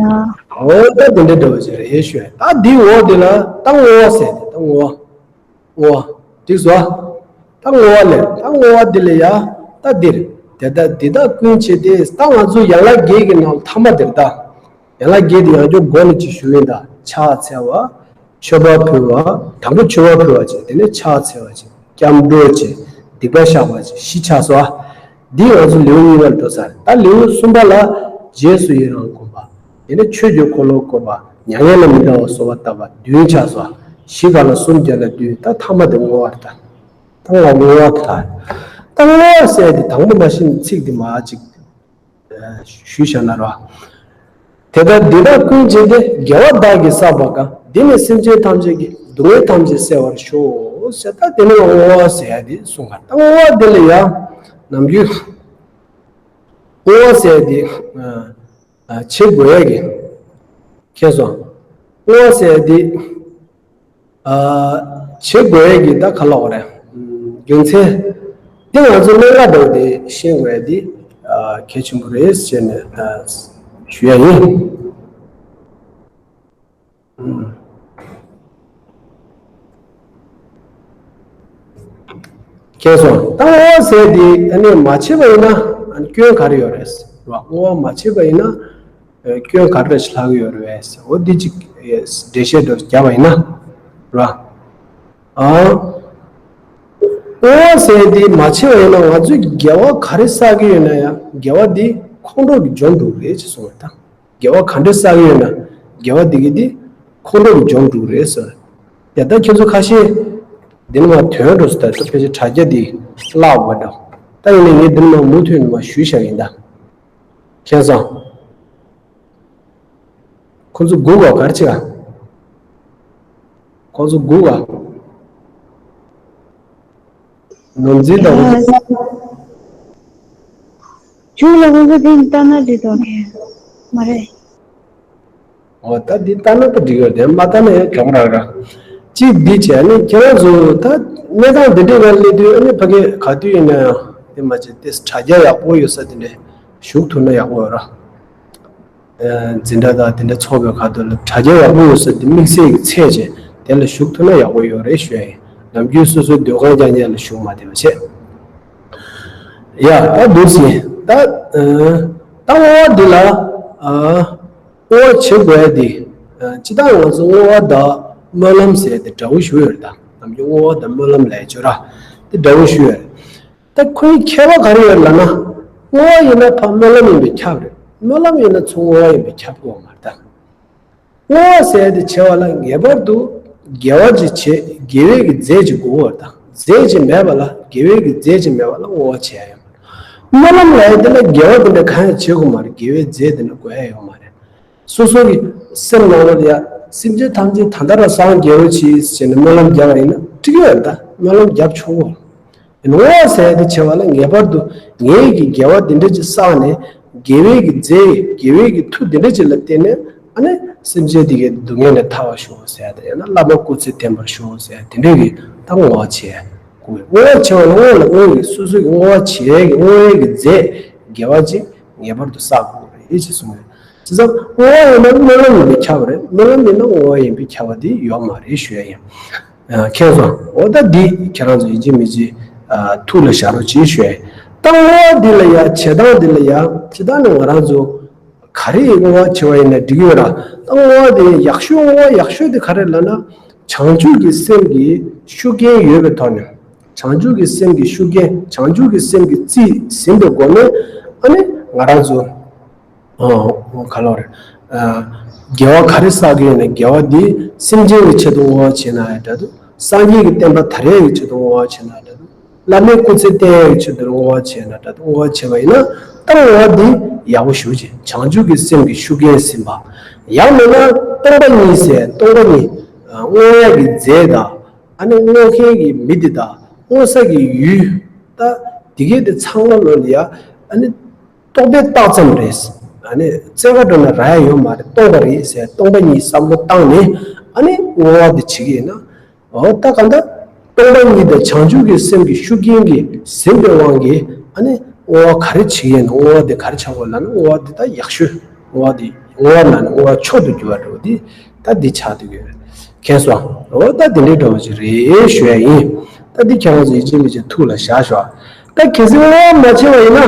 འོ་ད་འདི་འདྲ་འདྲ་བོ་ཞིག་རེད་ཞུ། ད་འདི་འོག་འདི་ལ་ད་བསྔོ་བ་ཟེར་ཏེ། ད་བསྔོ་བ། བསྔོ་བ། འགྲིག་སོང་། ད་བསྔོ་བ་ལས། ད་བསྔོ་བ་འདི་ལས་ཡ། ད་འདིར། དེ་ལྟར་འདི་དག་ཀུན་བྱས་ཏེ། ད་ང་ཚོ་ཡན་ལག་བརྒྱད་ཀྱི་ནང་ཐ་མ་འདིར་ད། ཡན་ལག་བརྒྱད་དེ་ཡང་བསྐྱར་མགོ་ནས་ཅིག་ཞུ་ཡིན་ད། ཕྱག་འཚལ་བ། མཆོད་པ་ཕུལ་བ། དང་པོ་མཆོད་པ་ཕུལ་བ་བྱས། དེ་ནས་ཕྱག་འཚལ་བ་བྱས། སྐྱབས་འགྲོ་བྱས། སྡིག་པ་བཤགས་པ་བྱས། བཞི་ཆགས་སོང་། འདི་ང་ཚོ་ལེའུ་གཉིས་པ་ལ་འགྲོ་ཚར། ད་ལེའུ་གསུམ་པ་ལ་རྗེས་སུ་ཡི་རང་བསྒོམ་པ། དེ་ནས་ཆོས་ཀྱི་འཁོར་ལོ་བསྐོར་བ། མྱ་ངན་ལས་མི་འདའ་བར་གསོལ་བ་བཏབ་པ། བདུན་ཆགས་སོང་། བཞི་ག་ལ་གསུམ་བརྒྱ་ལ་བདུན། ད་ཐ་མ་དེ་བསྔོ་བ་རེད་ད། ད་ང་བསྔོ་བ་དེ་ད། ད་བསྔོ་བ་ཟེར་དེ་དང་པོ་མ་གཞི་ནས་ཚིག་འདི་མ་ཅིག་ཞུས་བཞག་ན་ར། དེ་ལྟར་འདི་དག་ཀུན་བྱས་ཏེ། དགེ་བ་བདག་གིས་བསགས་པ་གང་། དེས་ནི་སེམས་ཅན་ཐམས་ཅད་ཀྱི། སྡུག་བསྔལ་ཐམས་ཅད་བསལ་བར་ཤོག་ཟེར། ད་དེ་ནི་བསྔོ་བ་ཟེར་ཡ་དེ་གསུངས་པ། ད་བསྔོ་བ་དེ་ལ་ཡང་ནམ་རྒྱུན་བསྔོ་བ་ཟེར་ཡ་དེ་བྱེད་དགོས་ཡ་གི། མཁྱེན་སོང་། བསྔོ་བ་ཟེར་ཡ་དེ། བྱེད་དགོས་ཡས་ཀྱི་ད་ག་ལབ་དགོས་རེད། རྒྱུ་མཚན་འདི་ང་ཚོ་གནད་འགག་འདྲ་བོ་དེ་ཤེས་དགོས་ཡས་འདི་གལ་ཆེན་པོ་རེད་ཟེར་ནས་ཞུ་ཡ་ཡིན། མཁྱེན་སོང་། ད་བསྔོ་བ་ཟེར་འདི་ཨ་ནི་མ་བྱས་པ་ཡིན་ན་སྐྱོན་ག་རེ་ཡོད་རེད། བསྔོ་བ་མ་བྱས་པ་ཡིན་ན། སྐྱོན་ག་འདྲ་ཞིག་ལྷག་གི་ཡོད་རེད་བས། འོ་འདི་གཅིག་འགྲེལ་བཤད་འདྲ་བརྒྱབ་པ་ཡིན་ན་ར། ཨ། བསྔོ་བ་ཟེར་འདི་མ་བྱས་པ་ཡིན་ན་ང་ཚོས་དགེ་བ་ག་རེ་བསགས་ཀྱི་ཡོད་ན་ཡང་དགེ་བ་འདི་ཁོང་ཁྲོ་གིས་འཇོམས་འགྲོ་གི་རེད་ཅེས་གསུངས་པ་དང་། དགེ་བ་ག་འདྲ་བསགས་ཀྱི་ཡོད་ན་དགེ་བ་འདི་གི་འདི་ཁོང་ཁྲོ་གིས་འཇོམས་འགྲོ་གི་རེད་ཟེར། ཡ་ད་ཁྱེད་ཚོ་ཁ་ཤས་འདི་ནི་མ་དོན་འགྲོ་སོང་། ད་ད་ཕལ་ཆེར་དྲ་རྒྱ་འདི་བརླག་པ་འདྲ། ད་ཡིན་ནའི་ངས་འདི་ནི་མ་མུ་མཐུད་ནས་མ་ཞུས་བཞག་ཡིན་ད། མཁྱེན་སོང་། ཁོ་ཚོ་སྒུག་ག་ག་རེ་བྱེད་ག་ཁོ་ཚོ་སྒུག་ག་ནོར་འཛིན་དང་ཁོ་ཚོ། ཇུ་ལ་ཁོ་ཚོ་དེ་ལྟ་ན་འགྲིག་དོ་ནི་མ་རེད། འོ་ད་འདི་ལྟ་ན་ད་འགྲིག་ཡོད་དེ། མ་ལྟ་ན་ཡང་གྱོང་རག་ར། གཅིག་འདི་བྱས་ནས་ཁྱེད་རང་ཚོ་ད་གནས་སྟངས་འདི་འདྲའི་ནང་སླེབས་དུས་ཨ་ནི་ཕ་གི་ག་དུས་ཡིན་ན་ཡང་དེ་མ་བྱས་ཏེ་དྲ་རྒྱ་ཡག་པོ་ཡོད་ས་དེ་འདྲས་ཞུགས་ཐུབ་ན་ཡག་པོ་ཡོད་ར། འཛིན་གྲྭ་དང་དེ་འདྲ་ཚོགས་པའི་ཁ་ཐུག་ལ་དྲ་རྒྱ་ཡག་པོ་ཡོད་ས་དེ་དམིགས་བསལ་གྱི་ཚད་ཅན་དེ་ལ་ཞུགས་ཐུབ་ན་ཡག་པོ་ཡོད་རེད་ཞུ་ཡ་ཡིན། ནམ་རྒྱུན་སོ་སོའི་སྡོད་ཁང་རྐྱང་རྐྱང་ལ་ཞུགས་མ་བསྡད་པ་བྱས། ཡ་ད་འདུག་ཟིན་ད། ད་བསྔོ་བ་འདི་ལ་བསྔོ་བ་བྱེད་དགོས་ཡ་འདི་སྤྱིར་བཏང་ང་ཚོ་བསྔོ་བ་དང་སྨོན་ལམ་ཟེར་དེ་འདྲ་བོ་ཞུ་ཡོད་རེད། ད་ནམ་རྒྱུན་བསྔོ་བ་དང་སྨོན་ལམ་ལས་བྱོས་ར་དེ་འདྲ་བོ་ཞུ་ཡོད་རེད། ད་ཁོའི་ཁྱད་པར་ག་རེ་ཡོད་ལབ་ན། བསྔོ་བ་ཡིན་ན་ཕར་སྨོན་ལམ་ཡིན་པས་ཁྱབ་རེད། སྨོན་ལམ་ཡིན་ན་ཚུར་བསྔོ་བ་ཡིན་པས་ཁྱབ་དགོས་མ་རེད་ད། བསྔོ་བ་ཟེར་ཡ་དེ་བྱེད་པ་ལ་ངེས་པར་དུ་དགེ་བ་ཅིག་བྱེད། དགེ་བའི་གི་རྫས་ཅིག་དགོས་པ་དང་། རྫས་ཅིག་མེད་པ་ལ་དགེ་བའི་གི་རྫས་ཅིག་མེད་པ་ལ་བསྔོ་བ་བྱེད་ཡ་ཡོད་མ་རེད། སྨོན་ལམ་ལབ་ཡ་དེ་ལ་དགེ་བ་དེ་འདྲ་གང་ཡང་བྱེད་དགོས་མ་རེད། དགེ་བའི་རྫས་དེ་འདྲ་དགོས་ཡ་ཡོད་མ་རེད། སོ་སོ་གི་སེམས་ནང་ལ་ཡ་སེམས་ཅན་ཐམས་ཅད་ད་ལྟ་རང་སངས་རྒྱས་པ་ཅིག་ཟེར་ནས་སྨོན་ལམ་རྒྱག་པ་ཡིན་ན་འགྲིག་གི་ཡོད་རེད། ད་སྨོན་ལམ་རྒྱབ་ཆོག་གོ། བསྔོ་བ་ཟེར་ཡ་དེ་བྱེད་པ་ལ་ངེས་པར་དུ་ངེད་ཀྱིས་དགེ་བ་འདི་འདྲ་ཅིག་བསགས་ནས་དགེ་བའི་གི་རྫས་དགེ་བའི་གི་མཐུ་འདི་འདྲ་ཅིག་ལ་བརྟེན་ནས་ཨ་ནི་སེམས་ཅན་འདི་གའི་སྡུག་བསྔལ་ལས་ཐར་བར་ཤོག་ཟེར་ཡ་དེ། ཡང་ན་བསླབ་པ་སྐུ་ཚེ་བརྟན་པར་ཤོག་ཟེར་ཡ་དེ་འདྲ་གི་ད་བསྔོ་བ་བྱེད་དགོས། བསྔོ་བ་བྱེད་པ་ལ་བསྔོ་བ་ལ་བསྔོ་བའི་སོ་སོ་གི་བསྔོ་བ་བྱེད་ཡ་གི་བསྔོ་བའི་གི་རྫས་དགེ་བ་ཅིག་ངེས་པར་དུ་བསགས་དགོས་རེད་ཅེས་གསུངས་ཡོད། བྱས་ཙང་བསྔོ་བ་ཡིན་ན་སྨོན་ལམ་ཡིན་པས་ཁྱབ་པ་རེད། སྨོན་ལམ་ཡིན་ན་བསྔོ་བ་ཡིན་པས་ཁྱབ་པ་དེ་ཡོད་མ་རེད་ཞུ་ཡ་ཡིན། ཨ། མཁྱེན་སོང་། འོ་ད་འདི་ཁྱེད་རང་ཚོ་ཡིན་གཅིག་མིན་གཅིག་ཨ། ཐུགས་ལ་བཞག་རོགས་གྱིས་ཞུ་ཡ་ཡིན། ད་བསྔོ་བ་འདི་ལ་ཡ་བྱེད་སྟངས་འདི་ལ་ཡ་བྱེད་སྟངས་ནི་ང་རང་ཚོ་ག་རེ་བསྔོ་བ་བྱེད་པ་ཡིན་ན་འགྲིག་གི་ཡོད་ར། ད་བསྔོ་བ་དེ་ཡག་ཤོས་བསྔོ་བ་ཡག་ཤོས་དེ་ག་རེ་ལབ་ན། བྱང་ཆུབ་ཀྱི་སེམས་ཀྱི་ཤུགས་རྐྱེན་ཡོད་པའི་ཐོག་ནས། བྱང་ཆུབ་ཀྱི་སེམས་ཀྱི་ཤུགས་རྐྱེན། བྱང་ཆུབ་ཀྱི་སེམས་ཀྱི་རྩིས་ཟིན་པའི་སྒོ་ནས། ཨ་ནི་ང་རང་ཚོ། ཨོ། ག་ལོར། ཨ། དགེ་བ་ག་རེ་བསགས་ཀྱི་ཡོད་ན་དགེ་བ་འདི་སེམས་ཅན་གྱི་ཆེད་དུ་བསྔོ་བ་བྱེད་ན་ཡང་འདྲ་འདུག་སངས་རྒྱས་ཀྱི་བསྟན་པ་དར་ཡག་གི་ཆེད་དུ་བསྔོ་བ་བྱེད་ན་འདྲ་འདུག་བླ་མའི་སྐུ་ཚེ་བརྟན་ཡག་གི་ཆེད་དུ་བསྔོ་བ་བྱེད་ན་འདྲ་འདུག་བསྔོ་བ་བྱེད་པ་ཡིན་ན་ད་བསྔོ་བ་འདི་ཡག་པོ་ཞེ་པོ་ཅིག་བྱང་ཆུབ་ཀྱི་སེམས་ཀྱི་ཤུགས་རྐྱེན་ཟིན་པ། ཡང་མིན་ན་སྟོང་པ་ཉིད་ཟེར། སྟོང་པ་ཉིད་བསྔོ་ཡག་གི་རྫས་དང་། ཨ་ནི་བསྔོ་མཁན་གྱི་མི་དེ་དང་བསྔོ་ས་གི་ཡུལ། ད་དེ་གས་དེ་ཚང་མ་ལོ་ལ་ཡ། ཨ་ནི། རྟོག་པས་བཏགས་ཙམ་རེད། ཨ་ནི་རྩེ་ག་འགྲོ་ན་རག་ཡ་ཡོད་མ་རེད། སྟོང་པ་རེད་ཟེར་སྟོང་པ་ཉིད་བསམ་བློ་བཏང་ནས། ཨ་ནི་བསྔོ་བ་འདི་བྱེད་ཀྱི་ཡིན་ན། འོ་ད་ག་འདྲ། སྟོང་པ་ཉིད་དང་བྱང་ཆུབ་ཀྱི་སེམས་ཀྱི་ཤུགས་རྐྱེན་གྱིས་ཟིན་པའི་དབང་གིས། ཨ་ནི་བསྔོ་བ་ག་རེ་བྱེད་ཀྱི་ཡིན་ན། བསྔོ་བ་འདི་ག་རེ་ཆགས་དགོས་ལབ་ན། བསྔོ་བ་འདི་ད་ཡག་ཤོས། བསྔོ་བ་འདི་བསྔོ་བ་ནང་ནས་བསྔོ་བ་མཆོག་ཏུ་གྱུར་པ་འདྲ་བོ་འདི་ད་འདི་ཆགས་འདུག་ཡོད་རེད། མཁྱེན་སོང་། འོ་ད་དེ་འདྲའི་འདྲ་བོ་ཅིག་རེད་ཞུ་ཡ་ཡིན། ད་འདི་ཁྱེད་རང་ཚོ་ཡིན་གཅིག་མིན་གཅིག་ཐུགས་ལ་བཞག་ཤོག་ད་གལ་སྲིད་བསྔོ་བ་མ་བྱས་པ་ཡིན་ན།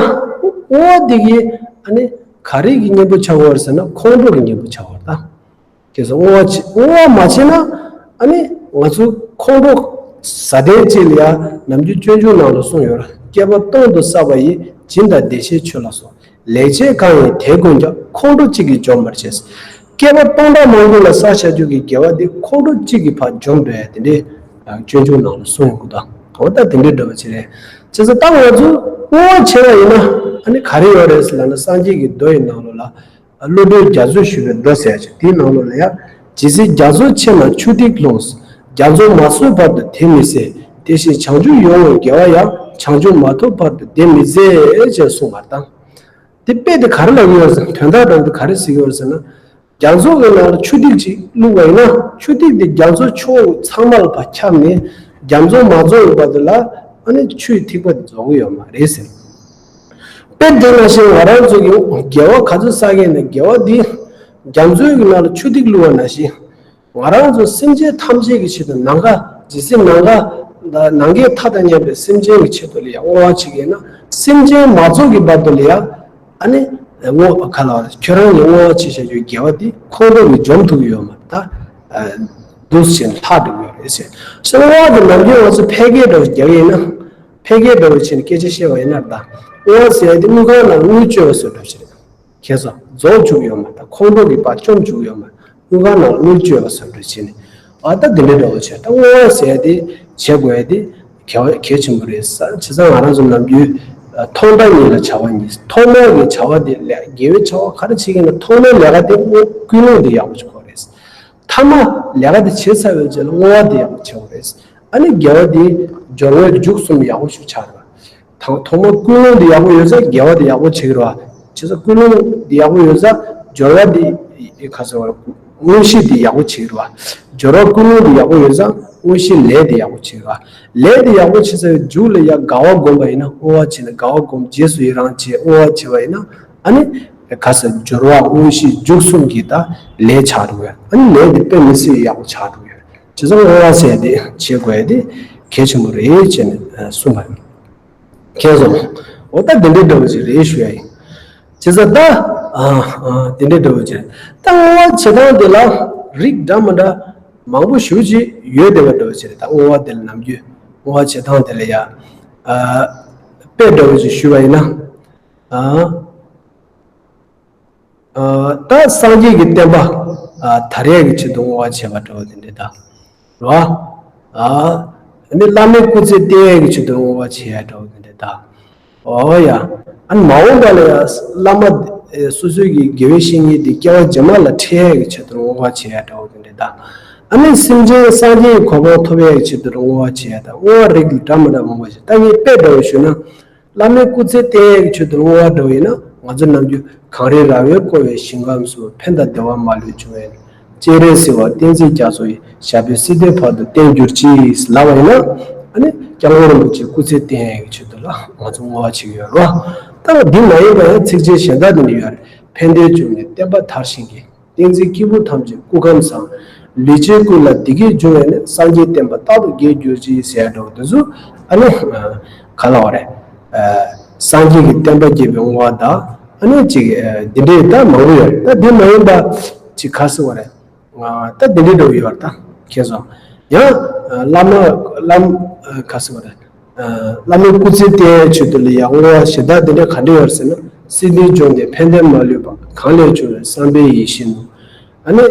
བསྔོ་བ་འདི་གིས་ཨ་ནི་ག་རེ་གི་གཉེན་པོ་ཆགས་ཀྱི་ཡོད་རེད་ཟེར་ན། ཁོང་ཁྲོ་གི་གཉེན་པོ་ཆགས་ཀྱི་ཡོད་རེད་ད། གལ་སྲིད་བསྔོ་བ་བྱེད། བསྔོ་བ་མ་བྱས་ན། ཨ་ནི་ང་ཚོ་ཁོང་ཁྲོ་ཟ་དན་ཅིག་ལ་ཡ་ནམ་རྒྱུན་སྤྱོད་འཇུག་ནང་ལ་གསུངས་ཡོད་ར། བསྐལ་པ་སྟོང་དུ་བསགས་པ་ཡི། སྦྱིན་དང་བདེ་གཤེགས་མཆོད་ལ་སོགས། ལེགས་བྱས་གང་ཡིན་དེ་ཀུན་ཀྱང་། ཁོང་ཁྲོ་གཅིག་གིས་འཇོམས་པར་བྱེད། བསྐལ་པ་སྟོང་ཕྲག་མང་པོ་ལ་བསགས་བྱ་རྒྱུ་གི་དགེ་བ་འདི་ཁོང་ཁྲོ་གཅིག་གིས་ཕར་འཇོམས་འགྲོ་ཡ་དེ་འདྲའི་སྤྱོད་འཇུག་ནང་ལ་གསུངས་ཡོད་གི། ད་འོ་ད་དེ་འདྲའི་འདྲ་བ་ཅིག་རེད། བྱས་ཙང་ད་ང་ཚོ་བསྔོ་བ་བྱས་པ་ཡིན་ན། ཨ་ནི་ག་རེ་ཡོད་རེད་ཟེར་ལབ་ན། སངས་རྒྱས་ཀྱི་མདོ་ཡི་ནང་ལོགས་ལ། བློ་གྲོས་རྒྱ་མཚོས་ཞུས་པའི་མདོ་ཟེར་ཡ་ཅིག་དེའི་ནང་ལོགས་ལ་ཡ། ཇི་སྲིད་རྒྱ་མཚོ་ཆེ་ན་ཆུ་ཐིགས་ལྷུང་། རྒྱ་མཚོ་མ་ཚོལ་བར་དུ་དེ་མི་ཟད། དེ་བཞིན་བྱང་ཆུབ་ཡོངས་བསྔོའི་དགེ་བ་ཡང་། བྱང་ཆུབ་མ་ཐོབ་བར་དུ་དེ་མི་ཟད། ཅེས་གསུངས་པ་དང་། དེ་དཔེ་དེ་ག་རེ་ལབ་ཀྱི་ཡོད་ཟེར། དོན་དག་དང་དེ་ག་རེ་ཟེར་གྱི་ཡོད་ཟེར་ན། རྒྱ་མཚོ་གི་ནང་ལ་ཆུ་ཐིགས་ཅིག་བླུགས་པ་ཡིན་ན། ཆུ་ཐིགས་དེ་རྒྱ་མཚོ་ཕྱོགས་ཚང་མ་ལ་ཕར་ཁྱབ་ནས། རྒྱ་མཚོ་མ་རྫོགས་བར་དུ་ལ་ཨ་ནི་ཆུའི་ཐིགས་པ་དེ་རྫོགས་ཀྱི་ཡོད་མ་རེད་ཟེར། དཔེ་དེ་ནང་བཞིན་ང་རང་ཚོ་གི་དགེ་བ་ག་ཚོད་བསགས་ཀྱི་ཡིན་ན། དགེ་བ་འདི་རྒྱ་མཚོའི་གི་ནང་ལ་ཆུ་ཐིགས་བླུགས་པ་ནང་བཞིན། ང་རང་ཚོ་སེམས་ཅན་ཐམས་ཅད་ཀྱི་ཆེད་དུ། ནམ་མཁའ། ཇི་སྲིད་ནམ་མཁའ་ནམ་མཁའི་མཐའ་དང་མཉམ་པའི་སེམས་ཅན་གྱི་ཆེད་དུ་ལ་ཡང་བསྔོ་བ་བྱེད་ཀྱི་ཡིན་ན། སེམས་ཅན་མ་རྫོགས་ཀྱི་བར་དུ་ལ་ཡང་ཨ་ནི་བསྔོ་བ་ག་ལ་བ། ཁྱོད་རང་གི་བསྔོ་བ་བྱེད་བྱ་རྒྱུའི་དགེ་བ་འདི་ཁོང་ཁྲོ་གིས་འཇོམས་ཐུབ་ཀྱི་ཡོད་མ་རེད་ད། འདུག་སེ་བྱས་ནས་ལྷག་འགྲོ་གི་ཡོད་རེད་ཟེར། སོ་བསྔོ་བ་དེ་ནམ་རྒྱུན་ང་ཚོ་ཕལ་སྐད་འདྲ་བོ་རྒྱག་གི་ཡིན་ན། ཕལ་སྐད་འདྲ་བོ་བྱས་ནས་སྐད་ཆ་བཤད་པ་ཡིན་ན་ད། བསྔོ་བ་ཟེར་ཡ་དེ་དངུལ་ཁང་ནང་དངུལ་བཅོལ་བ་བཟོ་འདྲ་བྱས་རེད། ཁྱེད་ཚོ་རྫོགས་བཅུག་ཡོད་མ་རེད། ཁོང་ཁྲོ་གིས་ཕར་བཅོམ་བཅུག་ཡོད་མ་རེད། དངུལ་ཁང་ནང་དངུལ་བཅོལ་བ་བཟོ་འདྲ་བྱས་ནས། ཨ་ད་འདི་འདྲ་འདྲ་བོ་བྱས། ད་བསྔོ་བ་ཟེར་ཡ་དེ་བྱེད་དགོས་ཡ་དེ་གལ་གལ་ཆེན་པོ་རེད་ཟེར། བྱས་ཙང་ང་རང་ཚོ་ནམ་རྒྱུན་ཐོག་མཐའ་གཉིས་ལ་བྱ་བ་གཉིས། ཐོག་མའི་གི་བྱ་བ་དེ་ལས་དགེ་བའི་བྱ་བ་ག་རེ་བྱེད་ཀྱི་ཡིན་ན། ཐོག་མའི་ལས་ཀ་དེ་བསྔོ་ཀུན་སློང་དེ་ཡག་པོ་བྱེད་དགོས་རེད། མཐའ་མ་ལས་ཀ་དེ་བྱས་ཚར་བའི་རྗེས་ལ་བསྔོ་བ་དེ་ཡག་པོ་བྱེད་དགོས་རེད། ཨ་ནི་དགེ་བ་དེ་སྦྱོར་བའི་མཇུག་གསུམ་ཡག་པོ་ཞིག་ཆགས་རེད། ཐོག་ཐོག་མ་ཀུན་སློང་འདི་ཡག་པོ་ཡོད་ཙང་དགེ་བ་འདི་ཡག་པོ་བྱེད་ཀྱི་རེད་བ། བྱས་ཙང་ཀུན་སློང་འདི་ཡག་པོ་ཡོད་ཙང་སྦྱོར་བ་འདི་ཁ་ཟེར་བ་དངོས་གཞི་འདི་ཡག་པོ་བྱེད་ཀྱི་རེད་བ། སྦྱོར་བ་ཀུན་སློང་འདི་ཡག་པོ་ཡོད་ཙང་དངོས་གཞི་ལས་འདི་ཡག་པོ་བྱེད་ཀྱི་རེད་བ། ལས་འདི་ཡག་པོ་བྱེད་ཚར་བའི་མཇུག་ལ་ཡ་དགའ་བ་བསྒོམ་པ་ཡིན་ན། བསྔོ་བ་བྱས་ནས་དགའ་བ་བསྒོམ། རྗེས་སུ་ཡི་རང་བྱས། བསྔོ་བ་བྱས་པ་ཡིན་ན། ཨ་ནི་ཁ་ཟེར་སྦྱོར་བ་དངོས་གཞི་མཇུག་གསུམ་གྱི་ད་ལས་ཆགས་འགྲོ་གི་ཡོད། ཨ་ནི་ལས་འདི་དཔེ་མི་སྲིད་ཡག་པོ་ཆགས་འགྲོ་གི་ཡོད། བྱས་ཙང་བསྔོ་བ་ཟེར་ཡ་དེ་བྱེད་དགོས་ཡ་དེ་གལ་ཆེན་པོ་རེད་ཅེས་ནས་གསུངས་པ་ཡིན། མཁྱེན་སོང་། འོ་ད་འདི་འདྲའི་འདྲ་བོ་ཅིག་རེད་ཞུ་ཡ་ཡིན། བྱས་ཙང་ད། ཨ་ཨ་འདི་འདྲའི་འདྲ་བོ་ཅིག་ད་བསྔོ་བ་བྱེད་སྟངས་དེ་ལ་རིགས་འདྲ་མི་འདྲ་མང་པོ་ཞེ་པོ་ཅིག་ཡོད་བསྡད་པ་འདྲ་བོ་ཅིག་རེད། ད་བསྔོ་བ་དེ་ལ་ནམ་རྒྱུན་བསྔོ་བ་བྱེད་སྟངས་དེ་ལ་ཡ། ཨ་དཔེ་འདྲ་བོ་ཅིག་ཞུས་པ་ཡིན་ན། ཨ། ཨ་ད་སངས་རྒྱས་ཀྱི་བསྟན་པ་ཨ་དར་ཡག་གི་ཆེད་དུ་བསྔོ་བ་བྱས་པ་འདྲ་བོ་དེ་འདྲ་ད། རེད་བ། ཨ་ནི་བླ་མའི་སྐུ་ཚེ་བརྟན་ཡག་གི་ཆེད་དུ་བསྔོ་བ་བྱས་ཡ་འདྲ་བོ་དེ་འདྲ་ད། འོ་ཡ། ཨ་ནི་མ་འོངས་པ་ལ་ཡ་བླ་མ་ཨེ་སོ་སོའི་གི་དགེ་བའི་བཤེས་གཉེན་དེ་སྐྱེ་བ་རྗེས་མ་ལ་འཕྲད་ཡག་གི་ཆེད་དུ་བསྔོ་བ་བྱས་ཡ་འདྲ་བོ་དེ་འདྲ་ད། ཨ་ནི་སེམས་ཅན་སངས་རྒྱས་ཀྱི་གོ་འཕང་ཐོབ་ཡག་གི་ཆེད་དུ་བསྔོ་བ་བྱས་ཡ་ད། བསྔོ་བ་རིགས་འདྲ་མི་འདྲ་མང་པོ་ཞིག་ད་ངས་དཔེ་འདྲ་བོ་ཞུས་ན། བླ་མའི་སྐུ་ཚེ་བརྟན་ཡག་གི་ཆེད་དུ་བསྔོ་བ་འདྲ་བོ་ཡིན་ན། ང་ཚོ་ནམ་རྒྱུན་གངས་རི་ར་བས་བསྐོར་བའི་ཞིང་ཁམས་སུ། ཕན་དང་བདེ་བ་མ་ལུས་འབྱུང་བའི། སྤྱན་རས་གཟིགས་དབང་བསྟན་འཛིན་རྒྱ་མཚོ་ཡི། ཞབས་པད་སྲིད་མཐའི་བར་དུ་བརྟན་གྱུར་ཅིག་ལབ་པ་ཡིན་ན། ཨ་ནི་སྐྱབས་མགོན་རིན་པོ་ཆེའི་སྐུ་ཚེ་བརྟན་ཡག་གི་ཆེད་དུ་ལ་ང་ཚོ་བསྔོ་བ་བྱེད་ཀྱི་ཡོད་རེད་བ། ད་འདི་མ་ཡིན་པ་ཡང་ཚིགས་བཅད་གཞན་དག་འདི་ནས་ཡོད་རེད། ཕན་བདེ་བྱུང་ནས་བསྟན་པ་དར་ཞིང་གི། བསྟན་འཛིན་སྐྱེས་བུ་ཐམས་ཅད་སྐུ་ཁམས་བཟང་། ལུས་ཅན་ཀུན་ལ་བདེ་སྐྱིད་འབྱུང་བས་ནི། སངས་རྒྱས་བསྟན་པ་རྟག་ཏུ་རྒྱས་གྱུར་ཅིག་ཟེར་འགྲོ་འདི་ཚོ་ཨ་ནི་ག་ལ་བ་རེད། སངས་རྒྱས་ཀྱི་བསྟན་པ་རྒྱས་པའི་བསྔོ་བ་དང་ཨ་ནི་ཅིག་འདི་འདྲའི་ད་མང་པོ་ཡོད་རེད། ད་འདི་མ་ཡིན་པ་ཅིག་ག་ཟེར་བ་རེད། ད་འདི་འདྲའི་འགྲོ་ཡོད་རེད་ད་ཁྱེད་ཚོ། ཡང་བླ་མ་བླ་མ་ག་ཟེར་བ་རེད། བླ་མའི་སྐུ་ཚེ་བརྟན་ཡག་ཆེད་དུ་ལ་ཡང་བསྔོ་བ་ཞེ་དྲག་འདི་འདྲ་ག་འདྲ་ཡོད་ཟེར་ན། སྲིད་མཐའི་འབྱུང་ལྡན་ཕན་བདེ་མ་ལུས་པ། གང་ལས་བྱུང་བའི་བསམ་པའི་ཡིད་བཞིན་ནོ། ཨ་ནི་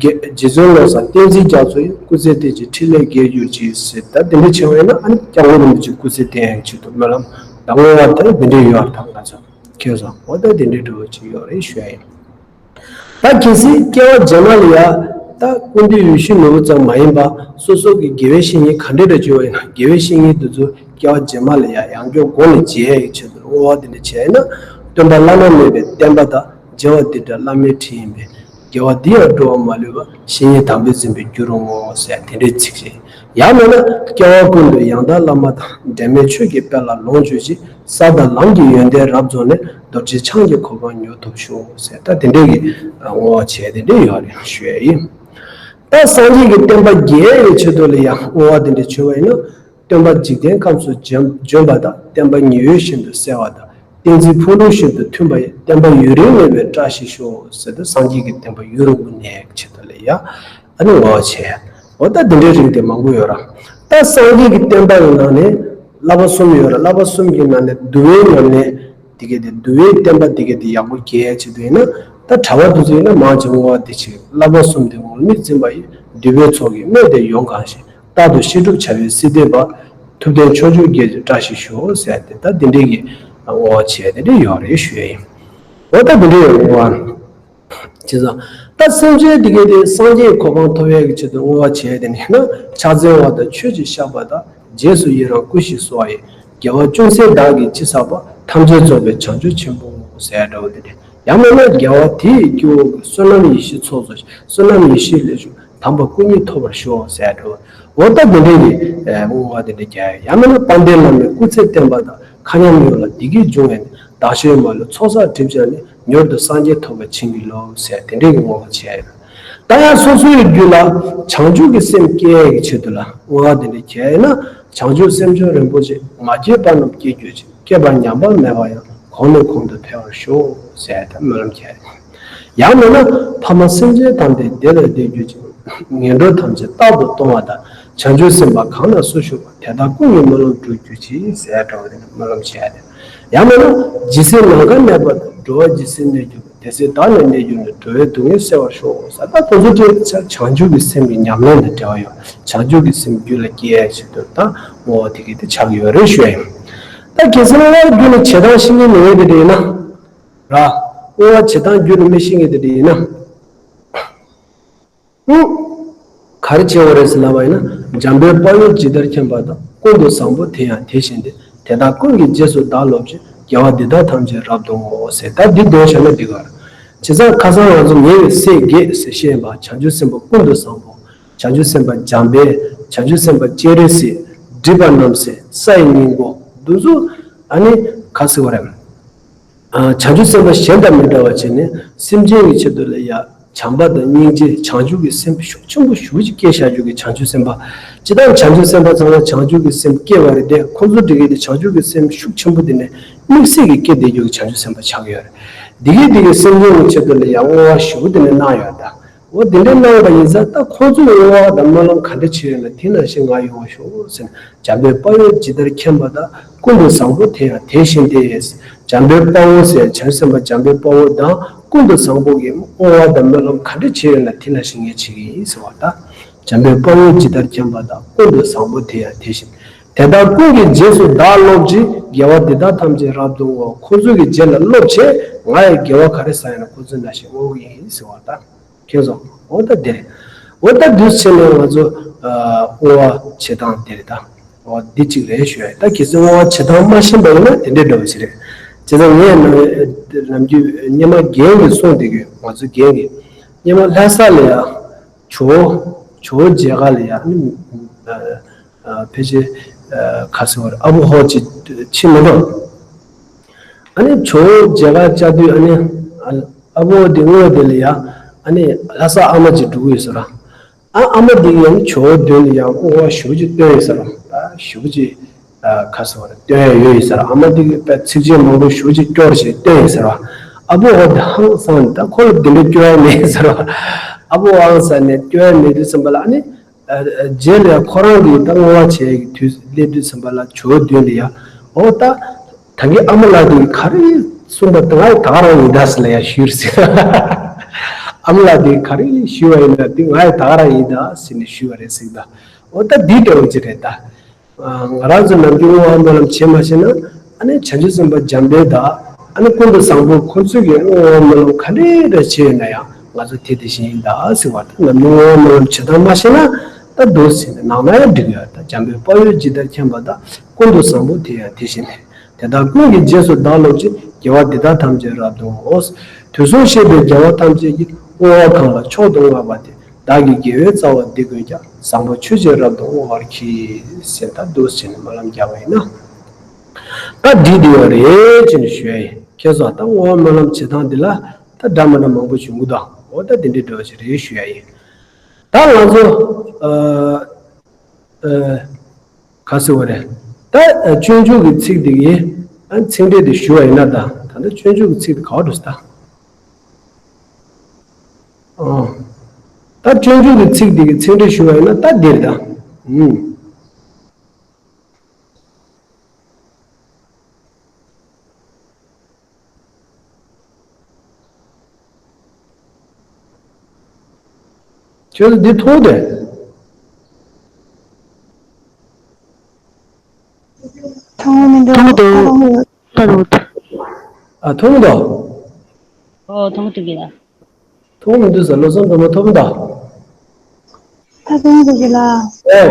རྗེ་བཙུན་བློ་བཟང་བསྟན་འཛིན་རྒྱ་མཚོ་ཡི། སྐུ་ཚེ་བརྟན་ཅིང་འཕྲིན་ལས་རྒྱས་གྱུར་ཅིག་ཟེར། ད་འདི་འདྲ་བྱས་པ་ཡིན་ན་ཨ་ནི་སྐྱབས་མགོན་རིན་པོ་ཆེའི་སྐུ་ཚེ་བརྟན་ཡག་ཆེད་དུ་སྨོན་ལམ་དང་བསྔོ་བ་དེ་འདི་འདྲ་ཡོད་རེད་ད་ང་ཚོ་ཁྱེད་ཚོ་འོ་ད་འདི་འདྲ་འགྲོ་ཅིག་ཡོད་རེད་ཞུ་ཡ་ཡིན། ད་གལ་སྲིད་སྐྱེ་བ་རྗེས་མ་ལ་ཡ། ད་ཀུན་འདུས་ཡིད་བཞིན་ནོར་བུ་ཙམ་མ་ཡིན་པ། སོ་སོ་གི་དགེ་བའི་བཤེས་གཉེན་ག་འདྲ་འདྲ་བྱུང་བ་ཡིན་ན་དགེ་བའི་བཤེས་གཉེན་དེ་ཚོ་སྐྱེ་བ་རྗེས་མ་ལ་ཡ་ཡང་བསྐྱར་སྒོ་ནས་མཇལ་ཡག་ཆེད་དུ་བསྔོ་བ་དེ་འདྲ་བྱས་ན། སྟོན་པ་བླ་ན་མེད་པའི་བསྟན་པ་དང་། མཇལ་བ་འདི་འདྲ་བླ་མའི་དྲིན་ཡིན་པས། དགེ་བ་འདི་ཡང་འགྲོ་བ་མ་ལུས་པ། བཤེས་གཉེན་དམ་པས་འཛིན་པའི་རྒྱུར་བསྔོ་ཟེར་དེ་འདྲའི་ཚིག་བཅད། ཡང་མིན་ན་སྐྱེ་བ་ཀུན་ཏུ་ཡང་དག་བླ་མ་དང་། འབྲལ་མེད་ཆོས་ཀྱི་དཔལ་ལ་ལོངས་སྤྱོད་ཅིང་། ས་དང་ལམ་གྱི་ཡོན་ཏན་རབ་རྫོགས་ནས། རྡོ་རྗེ་འཆང་གི་གོ་འཕང་མྱུར་ཐོབ་ཤོག་ཟེར་ད་དེ་འདྲའི་གི་བསྔོ་བ་བྱས་དེ་འདྲའི་ཡོད་རེད་ཞུ་ཡ་ཡིན། ད་སངས་རྒྱས་ཀྱི་བསྟན་པ་རྒྱས་ཡག་ཆེད་དུ་ལ་ཡང་བསྔོ་བ་དེ་འདྲ་བྱས་པ་ཡིན་ན། སྟོན་པ་འཇིག་རྟེན་ཁམས་སུ་བྱོན་བྱོན་པ་དང་། བསྟན་པ་ཉི་འོད་བཞིན་དུ་གསལ་བ་དང་། བསྟན་འཛིན་ཕུག་རོན་བཞིན་དུ་མཐུན་པ་ཡི། བསྟན་པ་ཡུན་རིང་གནས་པའི་བཀྲ་ཤིས་ཤོག་ཟེར་དུས་སངས་རྒྱས་ཀྱི་བསྟན་པ་ཡུན་རིང་པོ་གནས་ཡག་ཆེད་དུ་ལ་ཡང་ཨ་ནི་བསྔོ་བ་བྱས། འོ་ད་འདི་འདྲའི་རིགས་དེ་མང་པོ་ཡོད་ར། ད་སངས་རྒྱས་ཀྱི་བསྟན་པ་ཡི་ནང་ནས་བསླབ་པ་གསུམ་ཡོད་ར། བསླབ་པ་གསུམ་གྱི་ནང་ནས་འདུལ་བའི་ཉམས་ལེན་དེ་གས་དེ་འདུལ་བའི་བསྟན་པ་དེ་གས་དེ་ཡག་པོ་རྒྱས་ཡག་ཆེད་དུ་ཡིན་ན། ད་གྲྭ་པ་དེ་ཚོ་ཡིན་ན་མང་ཆེ་བསྔོ་བ་འདི་བྱེད། བསླབ་པ་གསུམ་དེ་ངུར་སྨྲིག་འཛིན་པ་ཡི། འདུས་པའི་ཚོགས་ཀྱིས་སྨད་དེ་ཡོངས་གང་ཞིང་། རྟག་ཏུ་བཤད་སྒྲུབ་བྱ་བའི་སྲིད་དེ་པ། ཐུབ་བསྟན་ཕྱོགས་བཅུར་རྒྱས་ཀྱི་བཀྲ་ཤིས་ཤོག་ཟེར་ཏེ་ད་འདི་འདྲའི་གི་བསྔོ་བ་བྱས་དེ་འདྲ་ཡོད་རེད་ཞུ་ཡ་ཡིན། འོ་ད་འདི་འདྲའི་ཡོད་བསྔོ་བ། བྱས་ཙང་ད་སེམས་ཅན་འདི་གས་དེ་སངས་རྒྱས་གོ་འཕང་ཐོབ་ཡག་གི་ཆེད་དུ་བསྔོ་བ་བྱས་དེ་ནི་ན། ཕྱག་འཚལ་བ་དང་ཆོས་ཀྱི་བཤགས་པ་དང་། རྗེས་སུ་ཡི་རང་བསྐུལ་ཞིང་གསོལ་བ་ཡི། དགེ་བ་ཅུང་ཟད་བདག་གིས་ཅི་བསགས་པ། ཐམས་ཅད་རྫོགས་པའི་བྱང་ཆུབ་ཆེན་པོའོ་ཟེར་འདྲ་བོ་དེ་འདྲ། ཡང་མིན་ན་དགེ་བ་དེའི་སྐྱེ་བོ་གི་བསོད་ནམས་ཡེ་ཤེས་ཚོགས་རྫོགས་ཤིང་། བསོད་ནམས་ཡེ་ཤེས་ལས་བྱུང་དམ་པ་སྐུ་གཉིས་ཐོབ་པར་ཤོག་ཟེར་འགྲོ། འོ་ད་འདི་འདྲའི་གི་བསྔོ་བ་འདི་འདྲ་རྒྱག་ཡ། ཡང་མིན་ན་དཔལ་ལྡན་བླ་མའི་སྐུ་ཚེ་བརྟན་པ་དང་། མཁའ་མཉམ་ཡུལ་ལ་བདེ་སྐྱིད་འབྱུང་བས་ནི། བདག་གཞན་མ་ལུས་ཚོགས་བསགས་སྒྲིབ་སྦྱངས་ནས། མྱུར་དུ་སངས་རྒྱས་ཐོབ་པར་བྱིན་གྱིས་རློབས་ཟེར་དེ་འདྲའི་གི་བསྔོ་བ་བྱས་ཡོད། ད་ཡང་སོ་སོའི་རྒྱུད་ལ་བྱང་ཆུབ་ཀྱི་སེམས་སྐྱེ་ཡ་གི་ཆེད་དུ་ལ་བསྔོ་བ་འདི་འདྲ་བྱས་ན། བྱང་ཆུབ་སེམས་མཆོག་རིན་པོ་ཆེ་མ་སྐྱེས་པ་རྣམས་སྐྱེ་གྱུར་ཅིག། སྐྱེས་པ་ཉམས་པ་མེད་པ་ཡང་། གོང་ནས་གོང་དུ་འཕེལ་བར་ཤོག་ཟེར་ད་སྨོན་ལམ་བྱས། ཡང་མིན་ན་ཕ་མ་སེམས་ཅན་ཐམས་ཅད་བདེ་ལ་བདེ་གྱུར་ཅིག། ངན་འགྲོ་ཐམས་ཅད་རྟག་ཏུ་སྟོངས་པ་དང་། བྱང་ཆུབ་སེམས་དཔའ་གང་ན་སུ་བཞུགས་པ། དེ་དག་ཀུན་གྱི་སྨོན་ལམ་འགྲུབ་གྱུར་ཅིག་ཟེར་འདྲ་བོ་དེ་འདྲ་སྨོན་ལམ་བྱས་ཏེ། ཡང་མིན་ན་ཇི་སྲིད་ནམ་མཁའ་གནས་པ་དང་། འགྲོ་བ་ཇི་སྲིད་གནས་གྱུར་པ། དེ་སྲིད་བདག་ནི་གནས་གྱུར་ནས། འགྲོ་བའི་སྡུག་བསྔལ་སེལ་བར་ཤོག་ཟེར་ད་ཁོང་ཚོ་དེ་བྱང་ཆུབ་ཀྱི་སེམས་ཀྱི་ཉམས་ལེན་དང་འབྲེལ་བ་ཡོད། བྱང་ཆུབ་ཀྱི་སེམས་རྒྱུད་ལ་སྐྱེ་ཡ་ཆེད་དུ་ད་བསྔོ་བ་དེ་གས་དེ་ཆགས་ཡོད་རེད་ཞུ་ཡ་ཡིན། ད་གལ་སྲིད་བསྔོ་བ་རྒྱུད་ལ་བྱེད་སྟངས་ཤེས་མཁན་མེད་མཁན་དེ་འདྲ་ཡིན་ན། ར། བསྔོ་བ་བྱེད་སྟངས་རྒྱུད་ལ་མི་ཤེས་མཁན་དེ་འདྲ་ཡིན་ན། ཨུ། ག་རེ་བྱེད་དགོས་རེད་ཟེར་ལབ་པ་ཡིན་ན། འཇམ་དཔལ་དཔའ་བོས་ཇི་ལྟར་མཁྱེན་པ་དང་། ཀུན་ཏུ་བཟང་པོ་དེ་ཡང་དེ་བཞིན་ཏེ། དེ་དག་ཀུན་གྱི་རྗེས་སུ་བདག་སློབ་ཅིང་། དགེ་བ་འདི་དག་ཐམས་ཅད་རབ་ཏུ་བསྔོའོ་ཟེར་ད་འདི་འདོན་བྱས་ན་འགྲིག་ག་རེད། བྱས་ཙང་ཁ་སང་ང་ཚོ་ཉེ་བའི་སྲས་བརྒྱད་ཟེར་བཤད་པ་བྱང་ཆུབ་སེམས་དཔའ་ཀུན་ཏུ་བཟང་པོ། བྱང་ཆུབ་སེམས་དཔའ་འཇམ་དཔལ། བྱང་ཆུབ་སེམས་དཔའ་སྤྱན་རས་གཟིགས། སྒྲིབ་པ་རྣམ་སེལ། ས་ཡི་སྙིང་པོ་འདི་ཚོ་ཨ་ནི་ག་ཟེར་བ་རེད། བྱང་ཆུབ་སེམས་དཔའ་གཞན་དང་མི་འདྲ་བ་བྱས་ནས་སེམས་ཅན་གྱི་ཆེད་དུ་ལ་ཡ་བྱམས་པ་དང་སྙིང་རྗེ་བྱང་ཆུབ་ཀྱི་སེམས་ཤུགས་ཆེན་པོ་ཞེ་པོ་ཅིག་སྐྱེས་བཞག་རྒྱུ་གི་བྱང་ཆུབ་སེམས་དཔའ། ཇི་ལྟར་བྱང་ཆུབ་སེམས་དཔའ་ཚང་མ་བྱང་ཆུབ་ཀྱི་སེམས་སྐྱེ་བ་རེད་དེ་ཁོང་ཚོ་འདི་གའི་དེ་བྱང་ཆུབ་ཀྱི་སེམས་ཤུགས་ཆེན་པོ་དེ་ནས་དམིགས་བསལ་གྱི་སྐྱེ་བསྡད་རྒྱུ་གི་བྱང་ཆུབ་སེམས་དཔའ་ཆགས་ཡོད་རེད། འདི་གའི་འདི་གའི་སེམས་ཅན་གྱི་ཆེད་དུ་ལ་ཡ་བསྔོ་བ་ཞེ་པོ་དེ་ནས་གནང་ཡོད་ད། འོ་དེ་འདྲའི་གནང་བ་ཡིན་ཙང་ད་ཁོང་ཚོས་བསྔོ་བ་དང་སྨོན་ལམ་ག་འདྲ་བྱས་ཡོད་ན་དེ་ནང་བཞིན་ང་ཡོང་བ་ཤོག་ཟེར་ནས་འཇམ་དཔལ་དཔའ་བོས་ཇི་ལྟར་མཁྱེན་པ་དང་། ཀུན་ཏུ་བཟང་པོ་དེ་ཡང་དེ་བཞིན་ཏེ། འཇམ་དཔལ་དཔའ་བོ་ཟེར་བྱང་སེམས་དཔའ་འཇམ་དཔལ་དཔའ་བོ་དང་ཀུན་ཏུ་བཟང་པོ་གིས་བསྔོ་བ་དང་སྨོན་ལམ་ག་འདྲ་བྱས་ཡོད་ན་དེ་ནང་བཞིན་ངས་བྱེད་ཀྱི་ཡིན་ཟེར་བ་དང་། འཇམ་དཔལ་དཔའ་བོས་ཇི་ལྟར་མཁྱེན་པ་དང་། ཀུན་ཏུ་བཟང་པོ་དེ་ཡང་དེ་བཞིན། དེ་དག་ཀུན་གྱི་རྗེས་སུ་བདག་སློབ་ཅིང་། དགེ་བ་འདི་དག་ཐམས་ཅད་རབ་ཏུ་བསྔོའོ། ཁོང་ཚོ་གི་རྗེས་ལ་སློབ་བྱས་ང་ཡི་དགེ་བ་ག་རེ་བསགས་ཡོད་ན་ཁོང་ཚོ་ནང་བཞིན་བསྔོ་གི་ཡིན་ཟེར་བ་དང་། ཁྱེད་ཚོ། འོ་ད་འདིར། འོ་ད་འདུས་བྱས་ནས་ང་ཚོ་བསྔོ་བ་བྱེད་སྟངས་འདིར་ད། འོ་འདི་གཅིག་རེད་ཞུ་ཡ། ད་གལ་སྲིད་བསྔོ་བ་བྱེད་སྟངས་མ་ཤེས་པ་ཡིན་ན་དེ་འདྲའི་འདྲ་བ་ཞིག་རེད། བྱས་ཙང་ངས་ནམ་ནམ་རྒྱུན་སྔོན་མ་རྒན་གྱིས་གསུངས་བསྡད་ཀྱི་ཡོད། ང་ཚོ་རྒན་གྱིས་སྔོན་མ་ལྷ་ས་ལ་ཡ་ཇོ་བོ་ཇོ་བོ་མཇལ་ཁ་ལ་ཡ་ནི་ཕལ་ཆེར་ག་ཟེར་བ་རེད། ཨ་བོ་ཧོ་ཅིག་ཕྱིན་མི་འདུག་ཨ་ནི་ཇོ་བོ་མཇལ་ཁ་བཅར་དུས་ཨ་ནི། ཨ་ཕོ་དེ་དངོས་དེ་ལ་ཡང་ཨ་ནི་ལྷ་ས་ཨ་མ་ཅིག་འགྲོ་གི་ཡོད་ཟེར་ར། ཨ་ཨ་མ་དེ་གི་ཡང་ཇོ་བོ་མདུན་ལ་ཡང་བསྔོ་བ་ཞེ་པོ་ཅིག་བཏོན་ཡོད་ཟེར་ར། ད་ཞེ་པོ་ཅིག་ཨ་ཁ་སོ་ར་བཏོན་ཡ་ཡོད་ཡོད་ཟེར་ར། ཨ་མ་དེ་གི་དཔེ་ཚིགས་བཅད་མང་པོ་ཞེ་པོ་ཅིག་སྐྱོར་བྱས་བཏོན་ཡོད་ཟེར་ར། ཨ་ཕོ་འོ་དེ་ཧང་སང་ནས་ད་ཁོ་ལ་དེ་འདྲ་སྐྱོ་ཡ་མེད་ཟེར་ར། ཨ་ཕོ་ཧང་སང་ནས་སྐྱོ་ཡ་མེད་དུས་ཙམ་པ་ལ་ཨ་ནི། རྗེས་ལ་ཡང་ཁོ་རང་གིས་ད་བསྔོ་བ་བྱེད་ཀྱི་དུས་སླེབས་དུས་ཙམ་པ་ལ་ཇོ་བོ་མདུན་དུ་ཡང་འོ་ད་ད་གིན་ཨ་མ་ལགས་དེ་ག་རེ་གསུངས་པ་ད་ང་ད་ག་རང་ཡིན་ད་ཟེར་ལ་ཡང་ཞུས་ཟེར། ཨ་མ་ལགས་དེ་ག་རེ་ཞུས་པ་ཡིན་ད་དེ་ང་ཡང་ད་ག་རང་ཡིན་ད་ཟེར་ནས་ཞུས་པ་རེད་ཟེར་ད། འོ་ད་འདི་འདྲ་བོ་ཅིག་རེད་ད། ང་རང་ཚོ་ནམ་རྒྱུན་བསྔོ་བ་སྨོན་ལམ་བྱེད་མ་ཤེས་ན་ཨ་ནི་བྱང་ཆུབ་སེམས་དཔའ་འཇམ་དཔལ་དང་ཨ་ནི་ཀུན་ཏུ་བཟང་པོ་ཁོ་ཚོས་ཀྱི་བསྔོ་བ་སྨོན་ལམ་ག་འདྲས་འདྲ་བྱས་ཡོད་ན་ཡང་ང་ཚོ་དེ་དེ་བཞིན་ཡིན་ད་ཟེར་བ་དང་ནམ་རྒྱུན་བསྔོ་བ་སྨོན་ལམ་བྱེད་སྟངས་མ་ཤེས་ན་ད་འདུག་ཟེར་ནས་ནང་ན་ཡང་འགྲིག་ཡོད་ད། འཇམ་དཔལ་དཔའ་བོས་ཇི་ལྟར་མཁྱེན་པ་དང་ཀུན་ཏུ་བཟང་པོ་དེ་ཡང་དེ་བཞིན་ནས། དེ་དག་ཀུན་གྱི་རྗེས་སུ་བདག་སློབ་ཅིང་། དགེ་བ་འདི་དག་ཐམས་ཅད་རབ་ཏུ་བསྔོ། དུས་གསུམ་གཤེགས་པའི་རྒྱལ་བ་ཐམས་ཅད་ཀྱིས། བསྔོ་བ་གང་ལ་མཆོག་ཏུ་བསྔགས་པ་དེས། བདག་གི་དགེ་བའི་རྩ་བ་འདི་ཀུན་ཀྱང་། བཟང་པོ་ཆོས་ཀྱིས་རབ་ཏུ་བསྔོ་བར་བགྱི། ཟེར་ད་འདུག་ཟེར་ནས་སྨོན་ལམ་རྒྱག་པ་ཡིན་ན། ད་འགྲིག་བསྡད་ཡོད་རེད་ཅེས་ནས་ཞུ་ཡ་ཡིན། ཁྱེད་ཚོ་ད་བསྔོ་བ་སྨོན་ལམ་བྱེད་སྟངས་འདི་ལ་ད་འདྲ་མི་འདྲ་མང་པོ་བྱུང་གི་འདུག་འོ་ད་འདི་འདྲའི་འགྲོ་བ་ཞིག་རེད་ཞུ་ཡ་ཡིན། ད་ང་ཚོ་ཨ། ཨ། ག་ཟེར་བ་རེད། ད་སྤྱོད་འཇུག་གི་ཚིག་དེ་གི་ཚིག་འགྲེལ་དེ་ཞུ་བ་ཡིན་ན་ད་ད་ལྟ་སྤྱོད་འཇུག་གི་ཚིག་དེ་ག་བ་འགྲོ་ཟེར་ད། ཨོ། ད་སྤྱོད་འཇུག་གི་ཚིག་དེ་གི་ཚིག་འགྲེལ་ཞུ་བ་ཡིན་ན་ད་འདིར་ད། ཨུམ། ཁྱོད་ཚོ་འདི་མཐོང་དེ། མཐོང་མི་འདུག་མཐོང་མི་འདུག་ཨ་མཐོང་མི་འདུག་ཨོ་མཐོང་གི་འདུག་གི་ལ། མཐོང་མི་འདུག་ཟེར་བློ་བཟང་སྒྲོལ་མ་མཐོང་མི་འདུག་ད་མཐོང་གི་འདུག་གི་ལ། ཨེ།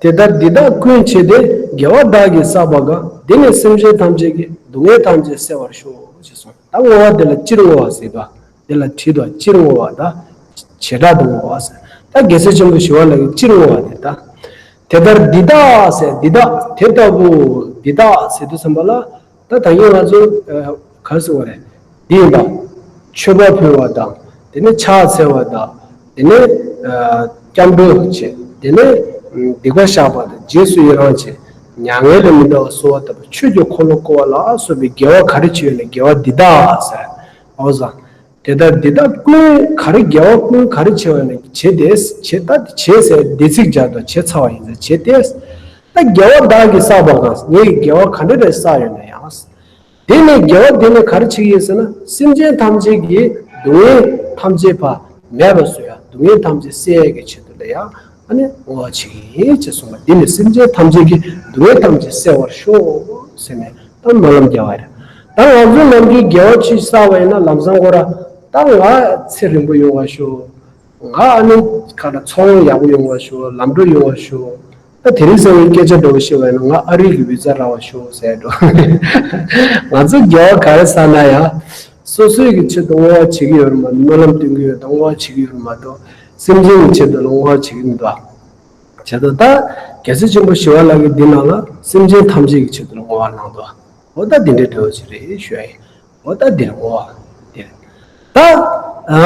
དེ་ལྟར་འདི་དག་ཀུན་བྱས་ཏེ། དགེ་བ་བདག་གིས་བསགས་པ་གང་། འདི་ནི་སེམས་ཅན་ཐམས་ཅད་ཀྱི། སྡུག་བསྔལ་ཐམས་ཅད་སེལ་བར་ཤོག་ཅེས་གསུངས། ད་བསྔོ་བ་འདི་ལ་སྤྱིར་བསྔོ་བ་ཟེར་བ། འདི་ལ་བྲིས་དོ་སྤྱིར་བསྔོ་བ་དང་། བྱེ་བྲག་ཏུ་བསྔོ་བ་ཟེར། ད་རྒྱལ་སྲས་ཆེན་པོ་ཞི་བ་ལྷ་གིས་སྤྱིར་བསྔོ་བ་དེ་ད། དེ་ལྟར་འདི་དག་ཟེར་འདི་དག་དེ་ལྟ་བུ་འདི་དག་ཟེར་དུས་ཙམ་པ་ལ། ད་ད་གིན་ང་ཚོ་ག་རེ་ཟེར་བ་རེད། འདི་ཡིན་པ། མཆོད་པ་ཕུལ་བ་དང་། དེ་ནས་ཕྱག་འཚལ་བ་དང་། དེ་ནས་སྐྱབས་འགྲོ་བྱེད། དེ་ནས་སྡིག་པ་བཤགས་པ་དང་རྗེས་སུ་ཡི་རང་བྱེད། མྱ་ངན་ལས་མི་འདའ་བར་གསོལ་བ་བཏབ་པ། ཆོས་ཀྱི་འཁོར་ལོ་བསྐོར་བ་ལ་སོགས་པའི་དགེ་བ་ག་རེ་བྱས་ཡོད་ན་དགེ་བ་འདི་དག་ཟེར། འོ་ཟེར། དེ་ལྟར་འདི་དག་ཀུན་ག་རེ་དགེ་བ་ཀུན་ག་རེ་བྱས་པ་ཡིན་ན་བྱས་ཏེ་བྱས་ད་བྱས་ཟེར་འདི་ཚིག་སྦྱར་དང་བྱས་ཚར་བ་ཡིན་ཟེར་བྱས་ཏེ། ད་དགེ་བ་བདག་གིས་བསགས་པ་གང་། ངས་དགེ་བ་ག་འདྲ་རེ་བསགས་ཡོད་ན་ཡང་། དེ་ནས་དགེ་བ་དེ་ནས་ག་རེ་བྱེད་ཀྱི་ཡོད་ཟེར་ན་སེམས་ཅན་ཐམས་ཅད་ཀྱི་སྡུག་བསྔལ་ཐམས་ཅད་ཕར་མེད་པ་བཟོ་ཡ་སྡུག་བསྔལ་ཐམས་ཅད་སེལ་ཡ་གི་ཆེད་དུ་ལ་ཡང་ཨ་ནི་བསྔོ་བ་བྱེད་ཀྱི་ཡིན་ཅེས་གསུངས་པ་འདི་ནི་སེམས་ཅན་ཐམས་ཅད་ཀྱི་སྡུག་བསྔལ་ཐམས་ཅད་སེལ་བར་ཤོག་ཟེར་ནས། ད་སྨོན་ལམ་རྒྱག་པ་རེད། ད་ང་ཚོ་ནམ་རྒྱུན་དགེ་བ་ཅིག་བསགས་པ་ཡིན་ན་ལམ་སང་ཁོ་ར་ད་ང་ཚེ་རིང་པོ་ཡོང་བ་ཤོག་ང་ཨ་ནི་ཁ་ལ་ཚོང་ཡག་པོ་ཡོང་བ་ཤོག་ལམ་འགྲོ་ཡོང་བ་ཤོག་ད་དེ་རིང་སང་ཉིན་སྐད་ཆ་འདྲ་བོ་བཤད་པ་ཡིན་ན་ང་ཨ་རི་གི་བི་ཛ་རག་པ་ཤོག་ཟེར་འགྲོ། ང་ཚོ་དགེ་བ་ག་རེ་བསགས་ན་ཡང་སོ་སོའི་གི་ཆེད་དུ་བསྔོ་བ་བྱེད་ཀྱི་ཡོད་རེད་མ་གཏོགས་སྨོན་ལམ་སྟོན་གྱི་ཡོད་དང་བསྔོ་བ་བྱེད་ཀྱི་ཡོད་རེད་མ་གཏོགས་སེམས་ཅན་གྱི་ཆེད་དུ་ལ་བསྔོ་བ་བྱེད་ཀྱི་མི་འདུག་བྱས་ཙང་ད་རྒྱལ་སྲས་ཆེན་པོ་ཞི་བ་ལྷ་གིས་འདི་ནང་ལ་སེམས་ཅན་ཐམས་ཅད་ཀྱི་ཆེད་དུ་ལ་བསྔོ་བ་གནང་འདུག་འོ་ད་འདི་འདྲའི་འདྲ་བོ་ཞིག་རེད་ཞུ་ཡ་ཡིན། འོ་ད་འདིར་བསྔོ་བ་འདིར། ད་ཨ་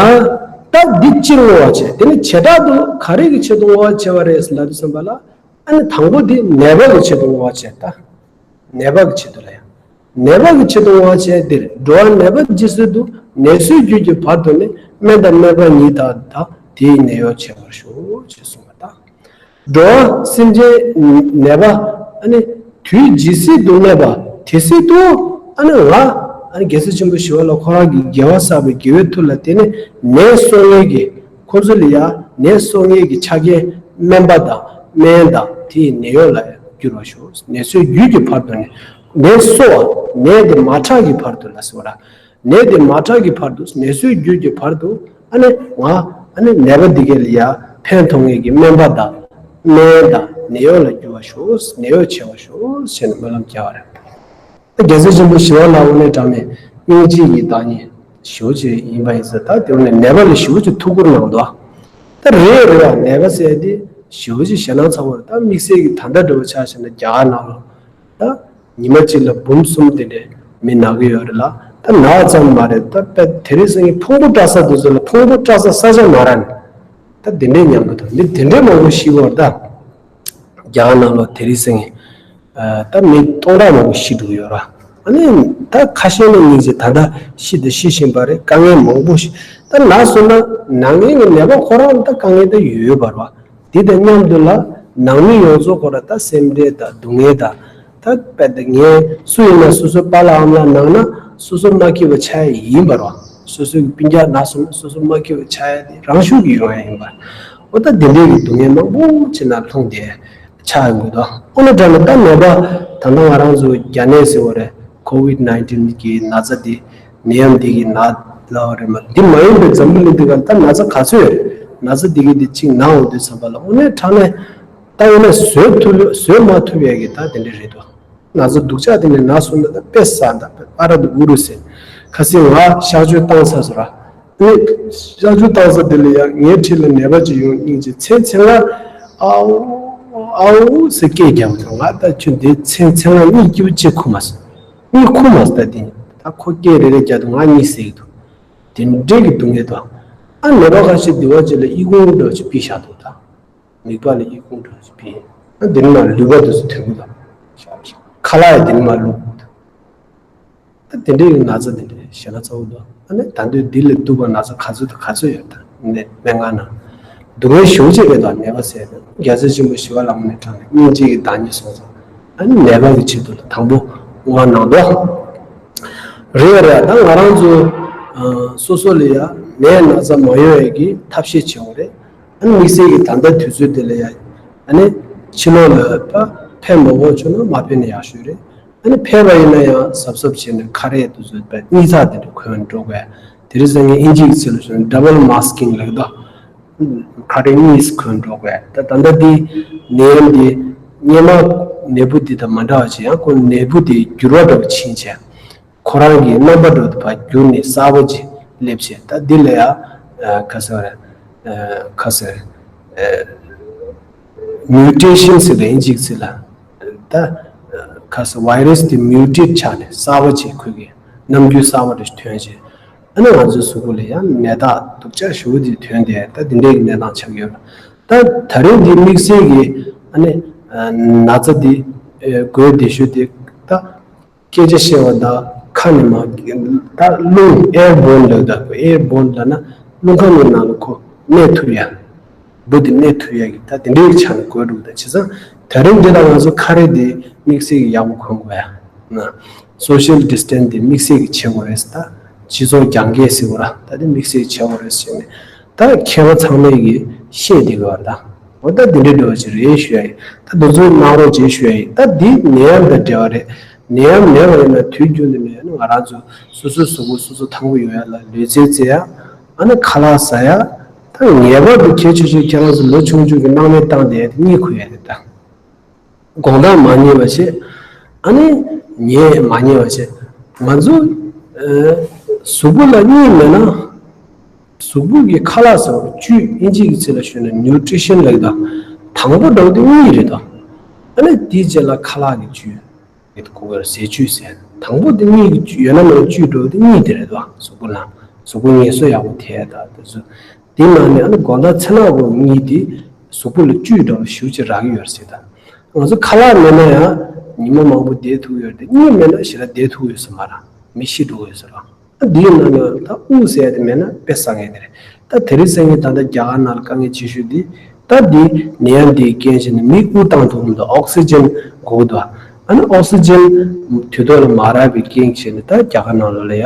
ད་འདི་སྤྱིར་བསྔོ་བ་བྱས་དེ་ནི་བྱེ་བྲག་ཏུ་ག་རེ་གི་ཆེད་དུ་བསྔོ་བ་བྱས་པ་རེད་ལབ་དུས་ཙམ་པ་ལ་ཨ་ནི་དང་པོ་འདི་ནད་པ་གི་ཆེད་དུ་བསྔོ་བ་བྱས་ད། ནད་པ་གི་ཆེད་དུ་ལ་ཡང་། ནད་པ་གི་ཆེད་དུ་བསྔོ་བ་བྱས་འདིར་འགྲོ་བ་ནད་པ་ཇི་སྲིད་དུ་ནད་སོས་རྒྱུད་ཀྱི་བར་དུ་ནི་སྨན་དང་སྨན་པ་ཉིད་དག་དང་དེའི་ནད་གཡོག་བྱེད་པར་ཤོག་ཅེས་གསུངས་པ་དང་། འགྲོ་བ་སེམས་ཅན་ནད་པ་ཨ་ནི་དུས་ཇི་སྲིད་དུ་གནས་པ་དེ་སྲིད་དུ་ཨ་ནི་ང་ཨ་ནི་རྒྱལ་སྲས་ཆེན་པོ་ཞི་བ་ལྷ་ཁོ་རང་གི་དགེ་བ་བསགས་པའི་དགེ་བའི་མཐུ་ལ་བརྟེན་ནས་ནད་གསོ་མཁན་གྱི་ཁོ་ཚོ་ལ་ཡང་ནད་གསོ་མཁན་གྱི་ཆ་རྐྱེན་སྨན་པ་དང་སྨན་དང་དེའི་ནད་གཡོག་ལ་འགྱུར་བར་ཤོག་ནད་སོས་རྒྱུད་ཀྱི་བར་དུ་ནི་ནད་གསོ་བ་ནད་དེ་མ་དྲག་གི་བར་དུ་ལ་ཟེར་བ་ལ། ནད་དེ་མ་དྲག་གི་བར་དུ་ནད་སོས་རྒྱུད་ཀྱི་བར་དུ་ཨ་ནི་ང་ཨ་ནི་ནད་པ་འདི་གས་ལ་ཡ་ཕན་ཐོགས་ངེས་ཀྱི་སྨན་པ་དང་སྨན་དང་ནད་གཡོག་ལ་འགྱུར་བ་ཤོག་ནད་གཡོག་བྱེད་པ་ཤོག་ཟེར་ནས་སྨོན་ལམ་རྒྱག་པ་རེད། ད་རྒྱལ་སྲས་ཆེན་པོ་ཞི་བ་ལྷ་དངོས་གནས་དྲང་གནས་སྙིང་རྗེ་ཡི་བདག་ཉིད་ཞེ་པོ་ཅིག་ཡིན་པ་ཡིན་ཙང་ད་དེ་ནས་ནད་པ་ལ་ཞེ་པོ་ཅིག་ཐུགས་ཁུར་གནང་འདུག་ད་རེད་རེད་བ་ནད་པ་ཟེར་དེ་ཞེ་པོ་ཅིག་ཞེད་སྣང་ཚ་པོ་རེད། ད་དམིགས་བསལ་གྱི་ད་ལྟ་འདྲ་བོ་ཆ་བཞག་ན་རྒྱ་གར་ནང་ལ་ད། ཉི་མ་གཅིག་ལ་འབུམ་གསུམ་དེ་འདྲའི་མི་ན་གི་ཡོད་རེད་ལ། ད་ན་བ་ཙམ་མ་རེད། ད་དཔེ་དེ་རིང་སང་ཉིན་ཕུང་པོ་བཀྲ་ས་དེ་ཚོ་ལ་ཕུང་པོ་བཀྲ་ས་ས་ཆ་མ་རག་ནས་ད་དེ་འདྲའི་ཉམས་ཀྱི་འདུག་མི་དེ་འདྲའི་མང་པོ་ཤི་བར་ད་རྒྱ་གར་ནང་ལ་དེ་རིང་སང་ཉིན་ད་མི་སྟོང་ཕྲག་མང་པོ་ཤི་འགྲོ་གི་ཡོད་ར། ཨ་ནི་ད་ཁ་ཤས་ནི་སྙིང་རྗེ། ད་ལྟ་ཤི་དང་ཤི་བཞིན་པ་རེད། དཀའ་ངལ་མང་པོ་ཤི། ད་ན་སོང་ན་ན་མཁན་གྱི་ནད་པ་ཁོ་རང་ད་དཀའ་ངལ་ད་ཡོད་ཡོད་པ་རེད་བ། དེ་དང་མཉམ་དུ་ལ་ནང་མི་ཡོངས་རྫོགས་ཁོ་ར་ད་སེམས་ཁྲལ་དང་སྡུག་བསྔལ་དང་། ད་དཔེ་དེ་ངས་སུ་ཡིན་ན་སོ་སོའི་པཱ་ལགས་ཨ་མ་ལགས་ནང་ན་སོ་སོ་མ་སྐྱིད་པ་ཆགས་ཡ་ཡིན་པ་རེད་བ། སོ་སོའི་སྤུན་ཀྱག་ན་སོང་ན་སོ་སོ་མ་སྐྱིད་པ་ཆགས་ཡ་དེ་རང་ཤུགས་ཀྱིས་ཡོང་ཡ་ཡིན་པ། འོ་ད་དེ་འདྲའི་གི་སྡུག་བསྔལ་མང་པོ་ཅིག་ནང་ལྷུང་སྟེ་ཆགས་ཡོང་གི་འདུག་ཨོ་ན་དྲ་ནི་ད་ནད་པ་ད་ལྟ་ང་རང་ཚོ་རྒྱ་ནད་ཟེར་བ་རེད། ཀོ་ཝིད་ནའིན་ཊིན་གི་ན་ཚ་འདི་ནད་ཡམས་འདི་གི་ན་ལ་བ་རེད་མ། འདི་མ་ཡིན་པའི་འཛམ་བུ་གླིང་འདི་ག་ད་ན་ཚ་ག་ཚོད་ཡོད་རེད། ན་ཚ་འདི་གི་འདི་གཅིག་ན་འོང་དུས་ཙམ་པ་ལ་ཨོ་ན་དྲ་ནི་ད་ཡིན་ན་བཟོད་ཐུབ་བཟོད་མ་ཐུབ་ཡ་གི་ད་དེ་འདྲ་རེད་འདུག་ན་ཚ་སྡུག་ཅག་དེ་ནས་ན་སོང་ན་ད་དཔེ་ཟ་ད་དཔེ་ཨ་ར་དུ་ཨུ་རུ་ཟེར། ཁ་སང་ང་གཤག་བཅོས་བཏང་ཚར་སོང་ར། ཨེ། གཤག་བཅོས་བཏང་ས་དེ་ལ་ཡང་ངའི་འཁྲིས་ལ་ནད་པ་ཅིག་ཡོང་། སྙིང་རྗེ། མཚན་མཚན་ལ་ཨའུ་ཨའུ་ཟེར་སྐད་རྒྱབ་འདུག་ང་ད་ཁྱོད་འདི་མཚན་མཚན་ལ་གཉིད་སྐྱིད་པོ་ཅིག་ཁུག་མ་སོང་། གཉིད་ཁུག་མ་སོང་། ད་དེ་ད་ཁོ་སྐད་རེ་རེ་རྒྱག་དུས་ང་གཉིད་སད་ཀྱི་འདུག་དེ་འདྲའི་གི་སྡུག་བསྔལ་འདུག་ཨ་ནད་པ་ཁ་ཤས་འདི་བ་ཅིག་ལ་ཨི་ཁུང་འདྲ་བོ་ཅིག་ཕུད་བཞག་འདུག་ད། མིད་པ་ལ་ཨི་ཁུང་འདྲ་ཞིག་ཕུད། ཨ་འདི་ནི་མ་ལུས་པ་འདི་ཚོ་ཐོན་གི་དང་། ཁ་ལག་ཡང་འདི་ནི་མ་ལུས། ཨ་དེ་འདྲའི་ཡི་ན་ཚ་འདི་འདྲའི་ཞེ་ན་ཚ་བོ་འདུག་ཨ་ནི་ད་འདོད་འདི་ལས་སྡུག་པ་ན་ཚ་ག་ཚོད་དང་ག་ཚོད་ཡོད་ད་ནི་སྨན་ཁང་ན། སྡུག་བསྔལ་ཞེ་པོ་ཅིག་རེད་དོ། ནད་པ་ཟེར་ན་རྒྱལ་སྲས་ཆེན་པོ་ཞི་བ་ལྷ་མོ་ནས་དྲངས་ནས་སྙིང་རྗེ་གི་བདག་ཉིད་སོང་ཙང་ཨ་ནི་ནད་པ་གི་ཆེད་དུ་ལ་དང་པོ་བསྔོ་བ་གནང་དོ། རེད་རེད། ད་ང་རང་ཚོ་ཨ་སོ་སོ་ལ་ཡ་ནད་ན་ཚ་མ་ཡོང་ཡ་གི་ཐབས་ཤེས་བྱེད་དགོས་རེད། ཨ་ནི་དམིགས་བསལ་གྱི་ད་ལྟ་དུས་ཚོད་འདི་ལ་ཡ། ཨ་ནི་ཕྱི་ལོགས་ལ་ཕ་ཕེབས་མ་དགོས་བྱུང་ན་མ་ཕེབས་ན་ཡག་ཤོས་རེད། ཨ་ནི་ཕེབས་པ་ཡིན་ན་ཡང་གཟབ་གཟབ་བྱས་ནས་ཁ་རས་དེ་ཚོ་པ་གཉིས་ཚགས་དེ་འདྲ་གོན་འགྲོ་དགོས། དེ་རིང་སང་ཉིན་ཨིན་ཇིའི་ཚིག་ལ་ཞུ་ན་double masking ལབ་ཀྱི་འདུག་ཁ་རས་གཉིས་གོན་འགྲོ་དགོས། ད་ད་ལྟ་འདི་ནད་ཡམས་འདི་སྔོན་མ་ནད་འབུ་འདི་དང་མ་འདྲ་བ་ཅིག་ཡང་ཁོ་ནད་འབུ་དེ་འགྱུར་བ་འདྲ་བོ་ཕྱིན་བྱས། ཁོ་རང་གི་རྣམ་པ་འདྲ་བོ་དེ་ཕར་བསྒྱུར་ནས་གསར་པ་ཅིག་སླེབས་བྱས། ད་འདི་ལ་ཡ་ཨ་ག་ཟེར་བ་རེད། ཨ་ག་ཟེར། ཨ་mutation ཟེར་བ་ཨིན་ཇིའི་ཚིག་ལ། ད་ཨ་ག་ཟེར། virus དེ་mutate ཆགས་ནས་གསར་པ་ཅིག་ཁོས་ཀྱི་རྣམ་འགྱུར་གསར་པ་འདྲ་ཞིག་ཐོན་བྱས། ཨ་ནི་ང་ཚོའི་གཟུགས་པོ་ལ་ཡང་ནད་རྟགས་སྡུག་ཅག་ཞེ་པོ་ཅིག་ཐོན་ཏེ་ད་འདི་འདྲའི་གི་གནས་སྟངས་ཆགས་ཡོད་རེད། ད་ད་རིང་འདི་དམིགས་བསལ་གྱི་ཨ་ནི་ཨ་ན་ཚ་འདི་ཨ་འགོས་བསྡད་ཤོས་དེ་ད། སྐད་ཆ་བཤད་པ་དང་ཁ་ནས་མར་ད་རླུང་airborne ལབ་ད། airborne ལབ་ན་རླུང་ཁམས་ཀྱི་ནང་ལ་ཁོ་གནས་ཐུབ་ཡ། འབུ་དེ་གནས་ཐུབ་ཡ་གི་ད་དེ་འདྲའི་ཆ་ནས་འགོས་འགྲོ་གི། ད་བྱས་ཙང་ད་རིང་འདི་ལ་ང་ཚོ་ཁ་རས་དེ་དམིགས་བསལ་གྱི་ཡག་པོ་གོན་དགོས་ཡ། ན་social distance དེ་དམིགས་བསལ་གྱི་བྱེད་དགོས་རེད་ཟེར། ད་སྤྱི་ཚོགས་རྒྱང་བཀྱེད་ཟེར་བ་ར། ད་དེ་དམིགས་བསལ་གྱི་བྱེད་དགོས་རེད་ཟེར་ནས། ད་མཁས་པ་ཚང་མས་ཀྱིས་བཤད་བསྡད་ཀྱི་ཡོད་རེད་ད། འོ་ད་འདི་འདྲའི་འདྲ་བོ་ཅིག་རེད་ཞུ་ཡ་ཡིན། ད་འདི་ཚོ་གནང་རོགས་བྱེད་ཞུ་ཡ་ཡིན། ད་འདི་ནད་ཡམས་དང་འབྲེལ་བ་རེད། ནད་ཡམས་མེད་པ་ཡིན་ན་དུས་རྒྱུན་དུ་ནས་ང་རང་ཚོ་སོ་སོའི་གཟུགས་པོ་སོ་སོ་ཐང་པོ་ཡོང་ཡ་ལ་ལུས་རྩལ་རྩེ་ཡ། ཨ་ནི་ཁ་ལག་ཟ་ཡ། ད་ངེས་པར་དུ་གལ་ཆེ་ཤོས་ཁྱེད་རང་ཚོ་ལོ་ཆུང་ཆུང་གི་སྣང་མེད་བཏང་བསྡད་ཡ་དེ་གཉིད་ཁུག་ཡ་རེད་ད། དགོང་དག་མ་ཉལ་བ་བྱས། ཨ་ནི་ཉལ་མ་ཉལ་བ་བྱས། ང་ཚོ་ཨ་གཟུགས་པོ་ལ་གཉིད་མེད་ན། གཟུགས་པོ་གི་ཁ་ལག་ཟེར་བ་བཅུད་ཨིན་ཇི་གི་ཚིག་ལ་ཞུས་ན་nutrition ལབ་ཀྱི་འདུག་དང་པོ་འདྲ་བོ་དེ་གཉིད་རེད་འདུག་ཨ་ནི་དེའི་རྗེས་ལ་ཁ་ལག་གི་བཅུད་རེད། ཁོ་གར་ཟས་བཅུད་ཟེར། དང་པོ་དེ་གཉིད་ཀྱི་བཅུད་ཡོད་ན་མེད་ན་བཅུད་འདྲ་བོ་དེ་གཉིད་དེ་རེད་འདུག་གཟུགས་པོ་ལ་གཟུགས་པོ་ངལ་གསོ་ཡག་པོ་ཐེབས་ཡ་ད་དེ་ཚོ། དེ་ནང་ནས་ཨ་ནི་དགོང་དག་མཚན་ནག་གི་གཉིད་དེ་གཟུགས་པོ་ལ་བཅུད་འདྲ་བོ་ཞེ་པོ་ཅིག་རག་གི་ཡོད་རེད་ཟེར། ད་ང་ཚོ་ཁ་ལག་མེད་ན་ཡང་ཉི་མ་མང་པོ་བསྡད་ཐུབ་ཡོད་རེད་དེ། གཉིད་མེད་ན་ཞེ་དྲག་བསྡད་ཐུབ་ཡོད་ས་མ་རེད། མི་ཤི་འགྲོ་གི་ཡོད་ས་རེད། ཨ་འདིའི་ནང་ནས་ད་དབུགས་ཟེར་ཡ་དེ་མེད་ན་དཔེ་བསགས་ངེས་དེ་རེད། ད་དེ་རིང་སང་ཉིན་ད་ལྟ་རྒྱ་གར་ནང་ལ་དཀའ་ངལ་ཆེ་ཤོས་འདི་ད་འདི་ནད་ཡམས་འདིའི་རྐྱེན་བྱས་ནས་མི་དབུགས་བཏང་ཐུབ་མི་འདུག་ཨོག་སི་ཇན་དགོས་ཀྱི་འདུག་ཨ་ནི་ཨོག་སི་ཇན་དུས་ཐོག་ལ་མ་རག་པའི་རྐྱེན་བྱས་ནས་ད་རྒྱ་གར་ནང་ལོགས་ལ་ཡ།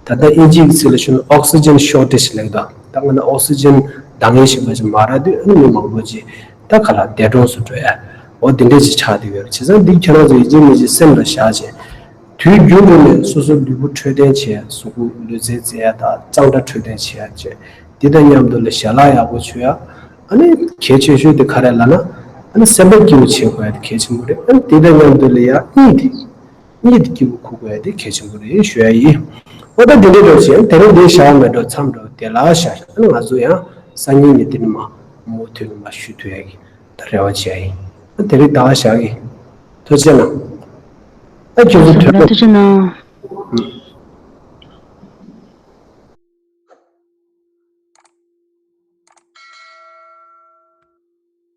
ད་ལྟ་ཨིན་ཇིའི་ཚིག་ལ་ཞུ་ན་oxygen shortage ལབ་ཀྱི་འདུག་ད་ང་ན་ཨོག་སི་ཇན་འདང་ངེས་ཤིག་མ་ཞིག་མ་རག་དུས་ཨ་ནི་མི་མང་པོ་ཅིག་ད་ག་ལ་འདས་གྲོངས་སུ་འགྲོ་ཡ། འོ་དེ་འདྲ་ཅིག་ཆགས་བསྡད་ཡོད་རེད། བྱས་ཙང་འདི་ཁྱེད་རང་ཚོ་ཡིན་གཅིག་མིན་གཅིག་སེམས་ལ་བཞག་བྱས། དུས་རྒྱུན་དུ་ནས་སོ་སོའི་ལུས་པོ་འཕྲོད་བསྟེན་བྱེད་ཡ། གཟུགས་པོ་ལུས་རྩལ་རྩེ་ཡ་དང་གཙང་སྦྲ་འཕྲོད་བསྟེན་བྱེད་ཡ་བཅས། འདི་དང་མཉམ་དུ་ལ་ཞལ་ལག་ཡག་པོ་མཆོད་ཡ། ཨ་ནི་གལ་ཆེ་ཤོས་དེ་ག་རེ་ལབ་ན། ཨ་ནི་སེམས་པ་སྐྱིད་པོ་བྱེད་དགོས་ཡ་དེ་གལ་ཆེན་པོ་རེད། ཨ་ནི་འདི་དང་མཉམ་དུ་ལ་ཡ་གཉིད་དེ། གཉིད་དེ་སྐྱིད་པོ་ཁུག་དགོས་ཡ་དེ་གལ་ཆེན་པོ་རེད་ཞུ་ཡ་ཡིན། འོ་ད་འདི་འདྲའི་འགྲོ་བྱས་དེ་རིང་འདི་བཞག་མེད་འགྲོ་མཚམས་འགྲོ་དེ་ལ་བཞག་ཨ་ནི་ང་ཚོ་ཡང་སང་ཉིན་ནས་འདི་ནས་མ་མུ་མཐུད་ནས་མ་ཞུ་ཐུབ་ཡ་གི་ད་རེ་བ་བྱེད་ཡ་ཡིན། ཨ་དེ་རིང་ད་བཞག་གི་ཐུགས་རྗེ་གནང་། ཨ་ཁྱོད་ཚོ་ཐུགས་རྗེ་གནང་།